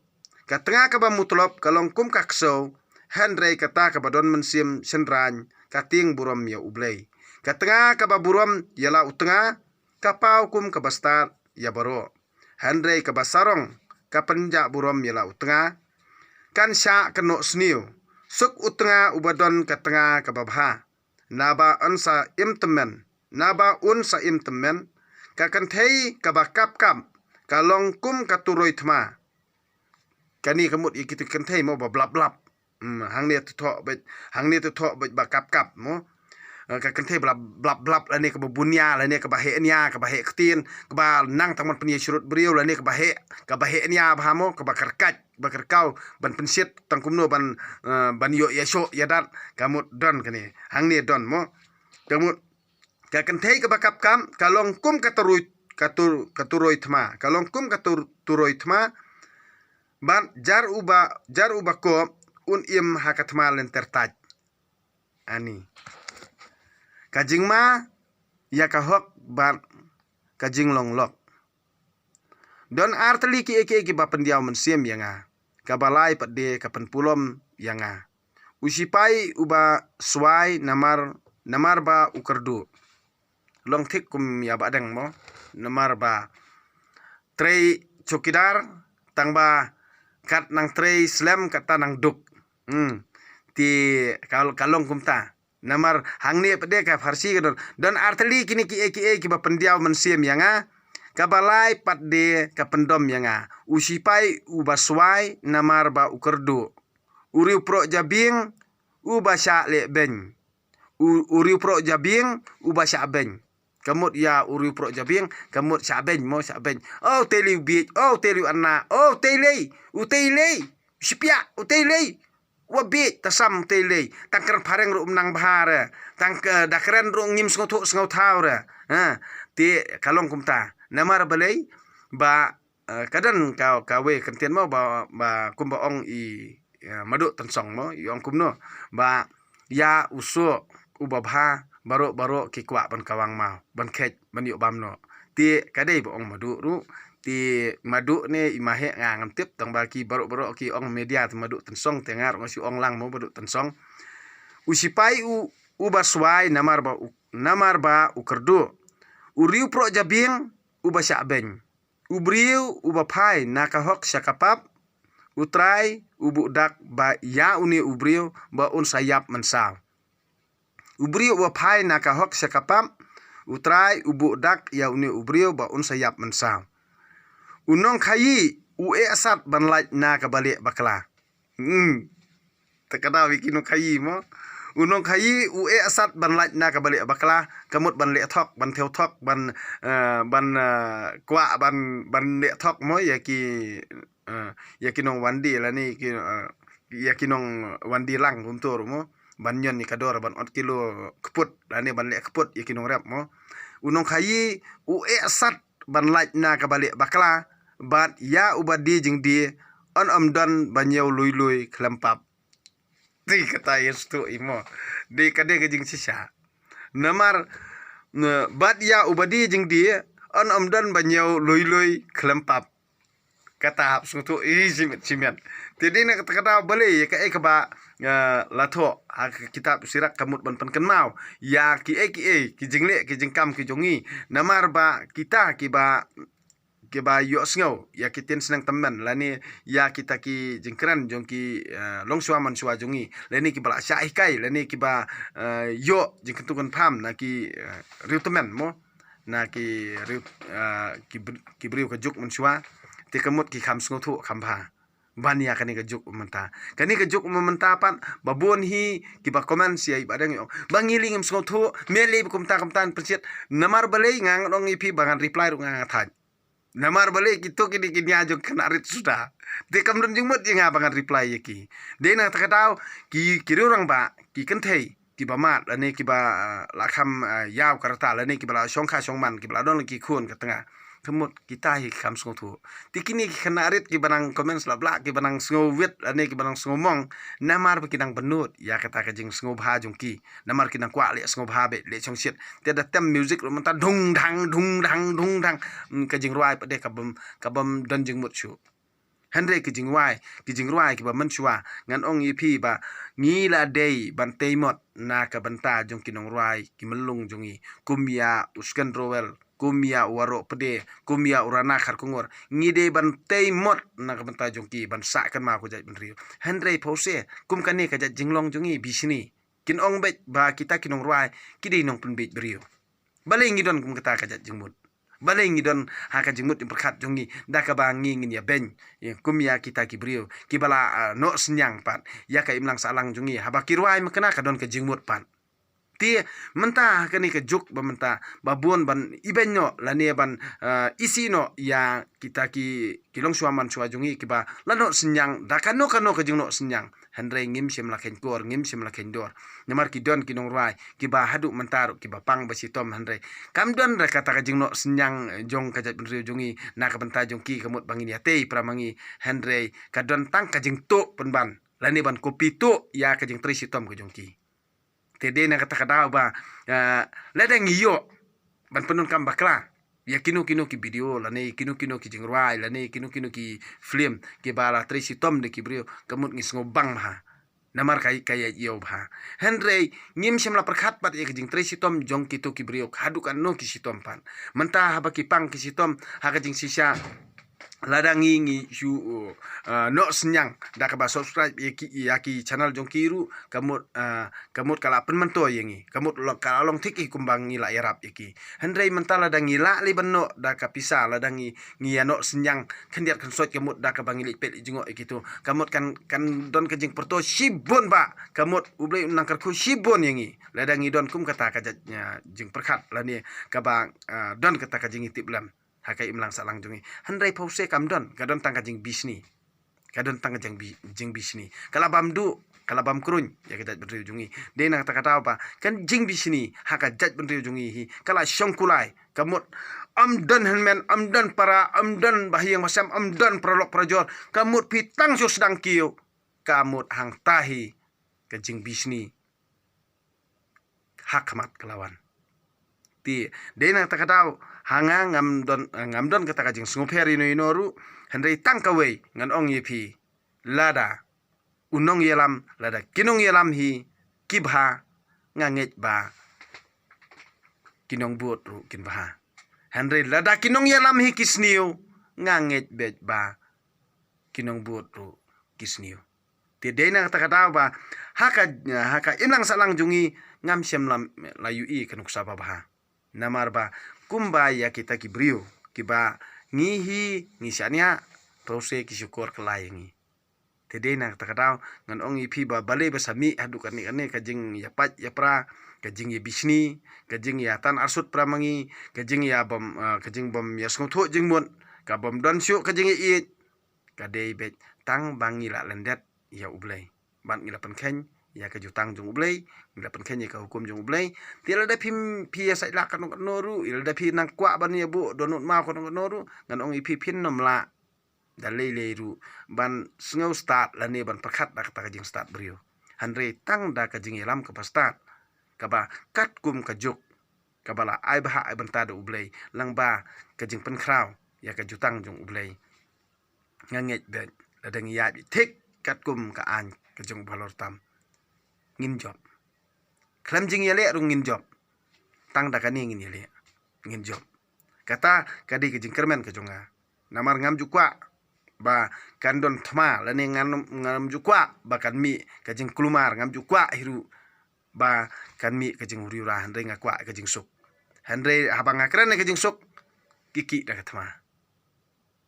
Ka tnga kaba mutlop ka long kum ka ksew. Hynrei kata kaba don mynsiem shynraiñ ka tieng burom ïa U Blei. Ka tnga kaba burom ïa la u tnga ka paw kum kaba stad ïa baroh. Hynrei kaba sarong ka pynjah burom ïa la u tnga. Kan shah kynnoh sniew. Suk u tnga uba don ka tnga kaba bha. Naba un sa im tymmen. Naba un sa im tymmen. Ka kynthei kaba kap kap ka long kum ka turoi thma. Kane ka mut ïa kitu kynthei mo ba blap blap. Hmm, hangne to thoh beit, hangne to thoh beit ba kap kap mo. eh, ka kynthei ba la blap blap lane kaba bunia lane kaba heh nia kaba heh ktien kaba nang tang ban pynïasyrut briew lane kaba heh kaba heh nia bha mo kaba kyrkait kaba kyrkau ban pynshit tang kumno ban, eh, ban ïoh ïashoh ïadat ka mut don kane hangne don mo. Ka mut ka kynthei kaba kap kam ka long kum ka turoi ka tur ka turoi thma ka long kum ka tur turoi thma. Bad jar uba jar uba kop un im ha ka thma lynter tait. Ani ka jingma ïa ka hok bad ka jinglong lok. Don artylli kiei kiei kiba pyndiaw mynsiem ïa nga kaba lai pat de ka pynpulom ïa nga. U sipai uba swai namar namar ba u kyrduh. Long thik kum ïa ba deng mo namar ba trei chokidar tang ba kat nang trei slem kata nang duk. Hmm. Ti ka long kumta. Namar hangne pat de ka pharsi ka don don artylli kine kiei kiei kiba pyndiaw mynsiem ïa nga. Kaba lai pat de ka pyndom ïa nga. U sipai uba swai namar ba u kyrduh. U riewproh jabieng uba shah leh beng. U u riewproh jabieng uba shah beng. Ka mut ïa u riewproh jabieng ka mut shah beng mo shah beng. O tei lei u biej o tei lei u anna o tei lei u tei lei. Shipia u tei lei. Wa biej ta sam u tei lei tang kren phareng ruh um nang bha re. Tang da kren ruh ngim sngewthuh sngewthaw re. Ha. Te ka long kumta namar balei ba eh, ka don ka ka wei kyntien mo ba ba kumba ong i eh, Maduh Tynsong mo i ong kumno ba ïa u soh uba bha baroh baroh ki kwah ban kawang maw ban khet ban ïoh bam noh. Te ka dei ba ong Maduh ruh te Maduh ne i Maheh nga ngam tip tang ba ki baroh baroh ki ong media te Maduh Tynsong te nga ruh nga shu ong lang mo Maduh Tynsong. U sipai u uba swai namar ba u namar ba u kyrduh. U riewproh jabieng uba shah beng. U briew uba phai na ka hok sha ka pap. U Trai u buh dak ba ïa une u briew ba un sa ïap mynsaw. U briew uba phai na ka hok sha ka pap. U Trai u buh dak ïa une u briew ba un sa ïap mynsaw. U nongkhaïi u eh sat ban lait na ka baleh bakla. Hmm. Te ka daw ïa ki nongkhaïi mo. U nongkhaïi u eh sat ban lait na ka baleh bakla ka mut ban leh thok ban thew thok ban eh, ban eh, kwah ban ban leh thok mo ïa ki eh, ïa ki nongwandi lane ki eh, ïa ki nongwandi lang kumto ruh mo. Ban ñion ïa ka dor ban ot kilo kput lane ban leh kput ïa ki nongrep mo. U nongkhaïi u eh sat ban lait na ka baleh bakla bad ïa uba die jingdie yn ym don ba ñiew lui lui khlem pap. Dei kata ïa sdang i mo. Dei ka dei ka jingshisha. Namar bad ïa uba die jingdie yn ym don ba ñiew lui lui khlem pap. Kata hap sngewthuh i shimet shimet. Te dei na kata kata balei ïa kaei kaba la thoh ha ka kitab Sirak ka mut ban pynkynmaw ïa kiei kiei ki jingleh ki jingkam ki jong ngi. Namar ba kita kiba kiba ïohsngew ïa ki tien sneng tymmen lane ïa kita ki jingkren jong ki eh, longshuwa manshuwa jong ngi lane kiba la shah hikai lane kiba eh, ïoh jingkyntu kynpham na ki eh, riew tymmen mo na ki riew eh, ki br- ki briew ka juk manshuwa. Te ka mut ki kham sngewthuh kham bha ban ïa kane ka juk mynta. Kane ka juk mynta pat ba bun hi kiba comment sia i ba dang ïoh ba ngi lei ngim sngewthuh me lei ba kumta kumta pynshit. Namar balei nga ngan ong ïa phi ba ngan reply ruh nga nga thait. Namar balei kito ki dei ki nia jong khynnah rit suda. Te kam don jingmut ïa nga ba ngan reply ïa ki. Dei na kata ka daw ki ki riew rangbah ki kynthei kiba mad lane kiba ah, la kham ah, ïaw ka rta lane kiba la shongkha shongman kiba la don la ki khun ka tnga. Ka mut kita hi ki kham sngewthuh. Te kine ki khynnah rit kiba nang comment slap blah kiba nang sngewwit lane kiba nang sngewmong. Namar ba ki nang bynnud ïa kata ka jingsngewbha jong ki. Namar ki nang kwah leh sngewbha beit leh shongshit. Te da tem music ruh mynta dung dang dung dang dung dang. Hmm, ka jingrwai pat de ka bym ka bym don jingmut shuh. Hynrei ki jingrwai ki jingrwai kiba mynshuwa ngan ong ïa phi ba ngi la dei ban tei mot na ka bynta jong ki nongrwai ki myllung jong ngi kum ïa u Sken Rowell kum ïa u Waroh Pde kum ïa u Rana Kharkongor. Ngi dei ban tei mot na ka bynta jong ki ban sah kynmaw ka jaitbynriew. Hynrei phewse kum kane ka jait jinglong jong ngi bishni. Kin ong beit ba kita ki nongrwai ki dei nongpynbeit briew. Balei ngi don kum kata ka jait jingmut? Balei ngi don ha ka jingmut jingpyrkhat jong ngi da kaba ngi ngin ïa beiñ kum ïa kita ki briew kiba la ah, noh synñiang pat ïa ka imlang sahlang jong ngi haba ki rwai mynta ka don ka jingmut pat. Te mynta ha kane ka juk ba mynta ba bun ban ibeiñ noh lane ban, eh, isih noh ïa kita ki, ki longshuwa manshuwa jong ngi kiba la noh synñiang da kano kano ka jingnoh synñiang. Hynrei ngim shym la kheiñ kor, ngim shym la kheiñ dor. Namar ki don ki nongrwai kiba haduh mynta ruh kiba pang ba shitom, hynrei kam don da kata ka jingnoh synñiang, eh, jong ka jaitbynriew jong ngi na ka bynta jong ki, ka mut ba ngin ïatei para ma ngi. Hynrei ka don tang ka jingtuh pynban lane ban copy tuh ïa ka jingtrei shitom ka jong ki. Te dei na kata ka daw ba, ah, lada ngi ïoh ban pyndonkam bakla ïa kino kino ki video lane kino kino ki jingrwai lane kino kino ki film kiba la trei shitom da ki briew, ka mut ngi sngewbang bha. Namar ka, ka ïa ïoh bha. Hynrei ngim shym la pyrkhat pat ïa ka jingtrei shitom jong kito ki briew haduh katno ki shitom pat. Mynta haba ki pang ki shitom ha ka jingshisha, lada ngi, ngi shu, uh, uh, noh synñiang da kaba subscribe ïa ki, ïa ki channel jong ki ruh, ka mut, uh, ka mut ka la pynmynta ïa ngi, ka mut lo-, ka la long thik hi kumba ngi la ïarap ïa ki. Hynrei mynta lada ngi lah lei ban noh da ka pisa, lada ngi, ngi ïa noh synñiang khyndiat khynsoit, ka mut da kaba ngi leit peit leit jngoh ïa kito, ka mut kan, kan don ka jingpyrto shibun ba, ka mut U Blei un nang kyrkhu shibun ïa ngi lada ngi don kum kata ka jait, uh, jingpyrkhat lane kaba, uh, don kata ka jingïatiplem ha ka imlang sahlang jong ngi. Hynrei pawse kam don, ka don tang ka jingbishni. Ka don tang ka jingbi-, jingbishni. Ka la bam duh, ka la bam kruiñ ïa ka jaitbynriew jong ngi. Dei na kata ka daw ba ka jingbishni ha ka jaitbynriew jong ngi hi ka la shong kulai. Ka mut ym don hynmen, ym don para, ym don bahaïing bahasem, ym don paralok parajor. Ka mut phi tang shu sdang kiew, ka mut hangta hi ka jingbishni ha khmat ka la wan. Te dei na kata ka daw, ha nga ngam don, ngam don kata ka jingsngewpher ïano ïano ruh, hynrei tang kawei ngan ong ïa phi, lada u nongïalam, lada ki nongïalam hi ki bha, nga ngeit ba ki nongbud ruh kin bha. Hynrei lada ki nongïalam hi ki sniew, nga ngeit beit ba ki nongbud ruh ki sniew. Te dei na kata ka daw ba ha ka, ha ka imlang sahlang jong ngi ngam shym la, la ïohi ka nuksa babha. Namar ba kumba ïa kita ki briew kiba ngi hi ngi shaniah, pawse ki shukor kylla ïa ngi. Te dei na kata ka daw ngan ong ïa phi ba balei ba sa mih haduh kane kane ka jingïapait ïapra, ka jingïabishni, ka jingïatan arsut para ma ngi, ka jingïabym, ah, ka jingbym ïasngewthuh jingmut, ka bym don shuh ka jingïaieit. Ka dei beit tang ba ngi la lyndet ïa U Blei bad ngi la pynkheiñ ïa ka jutang jong U Blei, ngi la pynkheiñ ïa ka hukum jong U Blei. Te lada phi, phi ïasaid lah katno katno ruh, lada phi nang kwah ban ïabuh dohnud maw katno katno ruh, ngan ong ïa phi phin nym lah da lei lei ruh ban sngew stad lane ban pyrkhat da kata ka jingstad briew. Hynrei tang da ka jingïalam kaba stad, kaba katkum ka juk, kaba la ai bha ai bynta da U Blei lyngba ka jingpynkhraw ïa ka jutang jong U Blei. Nga ngeit beit lada ngi ïaid thik katkum ka aiñ ka jong U Halor Tam, ngin jop. Khlem jingïaleh ruh ngin jop. Tang da kane ngin ïaleh, ngin jop. Kata ka dei ka jingkyrmen ka jong nga. Namar ngam ju kwah ba kan don thma lane ngam, ngam ju kwah ba kan mih ka jingkulmar, ngam ju kwah hi ruh ba kan mih ka jingriewra, hynrei nga kwah ka jingsuk. Hynrei haba nga kren ïa ka jingsuk, ki kih da ka thma.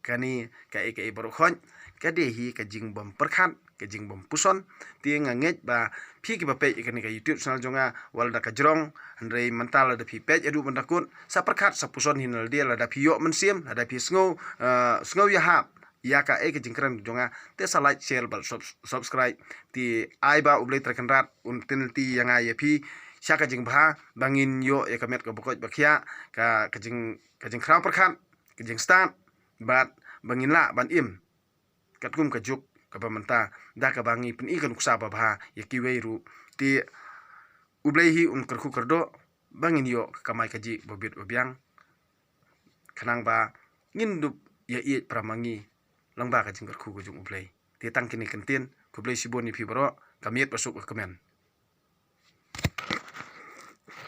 Kane kaei kaei baroh khoit ka dei hi ka jingbym pyrkhat, ka jingbym puson. Te nga ngeit ba phi kiba peit ïa kane ka YouTube channel jong nga, wat lada ka jrong, hynrei mynta lada phi peit haduh ban da kut, sa pyrkhat sa puson hi na lade, lada phi ïoh mynsiem, lada phi sngew, eh, sngew ïahap ïa kaei ka jingkren jong nga, te sa like, share bad subs-, subscribe. Te ai ba U Blei Trai Kynrad un pynlynti ïa nga ïa phi sha ka jingbha ba ngin ïoh ïa ka met kaba koit ba khiah, ka, ka jing, ka jingkhraw pyrkhat, ka jingstad, bad ba ngin lah ban im katkum ka juk kaba mynta da kaba ngi pyni ka nuksa babha ïa kiwei ruh. Te U Blei hi un kyrkhu kyrdoh ba ngin ïoh ka kamai kajih ba bit ba biang, khnang ba ngin dup ïaieit para ma ngi lyngba ka jingkyrkhu ka jong U Blei. Te tang kine ki kyntien, khublei shibun ïa phi baroh, ka miet ba suk ka kmen.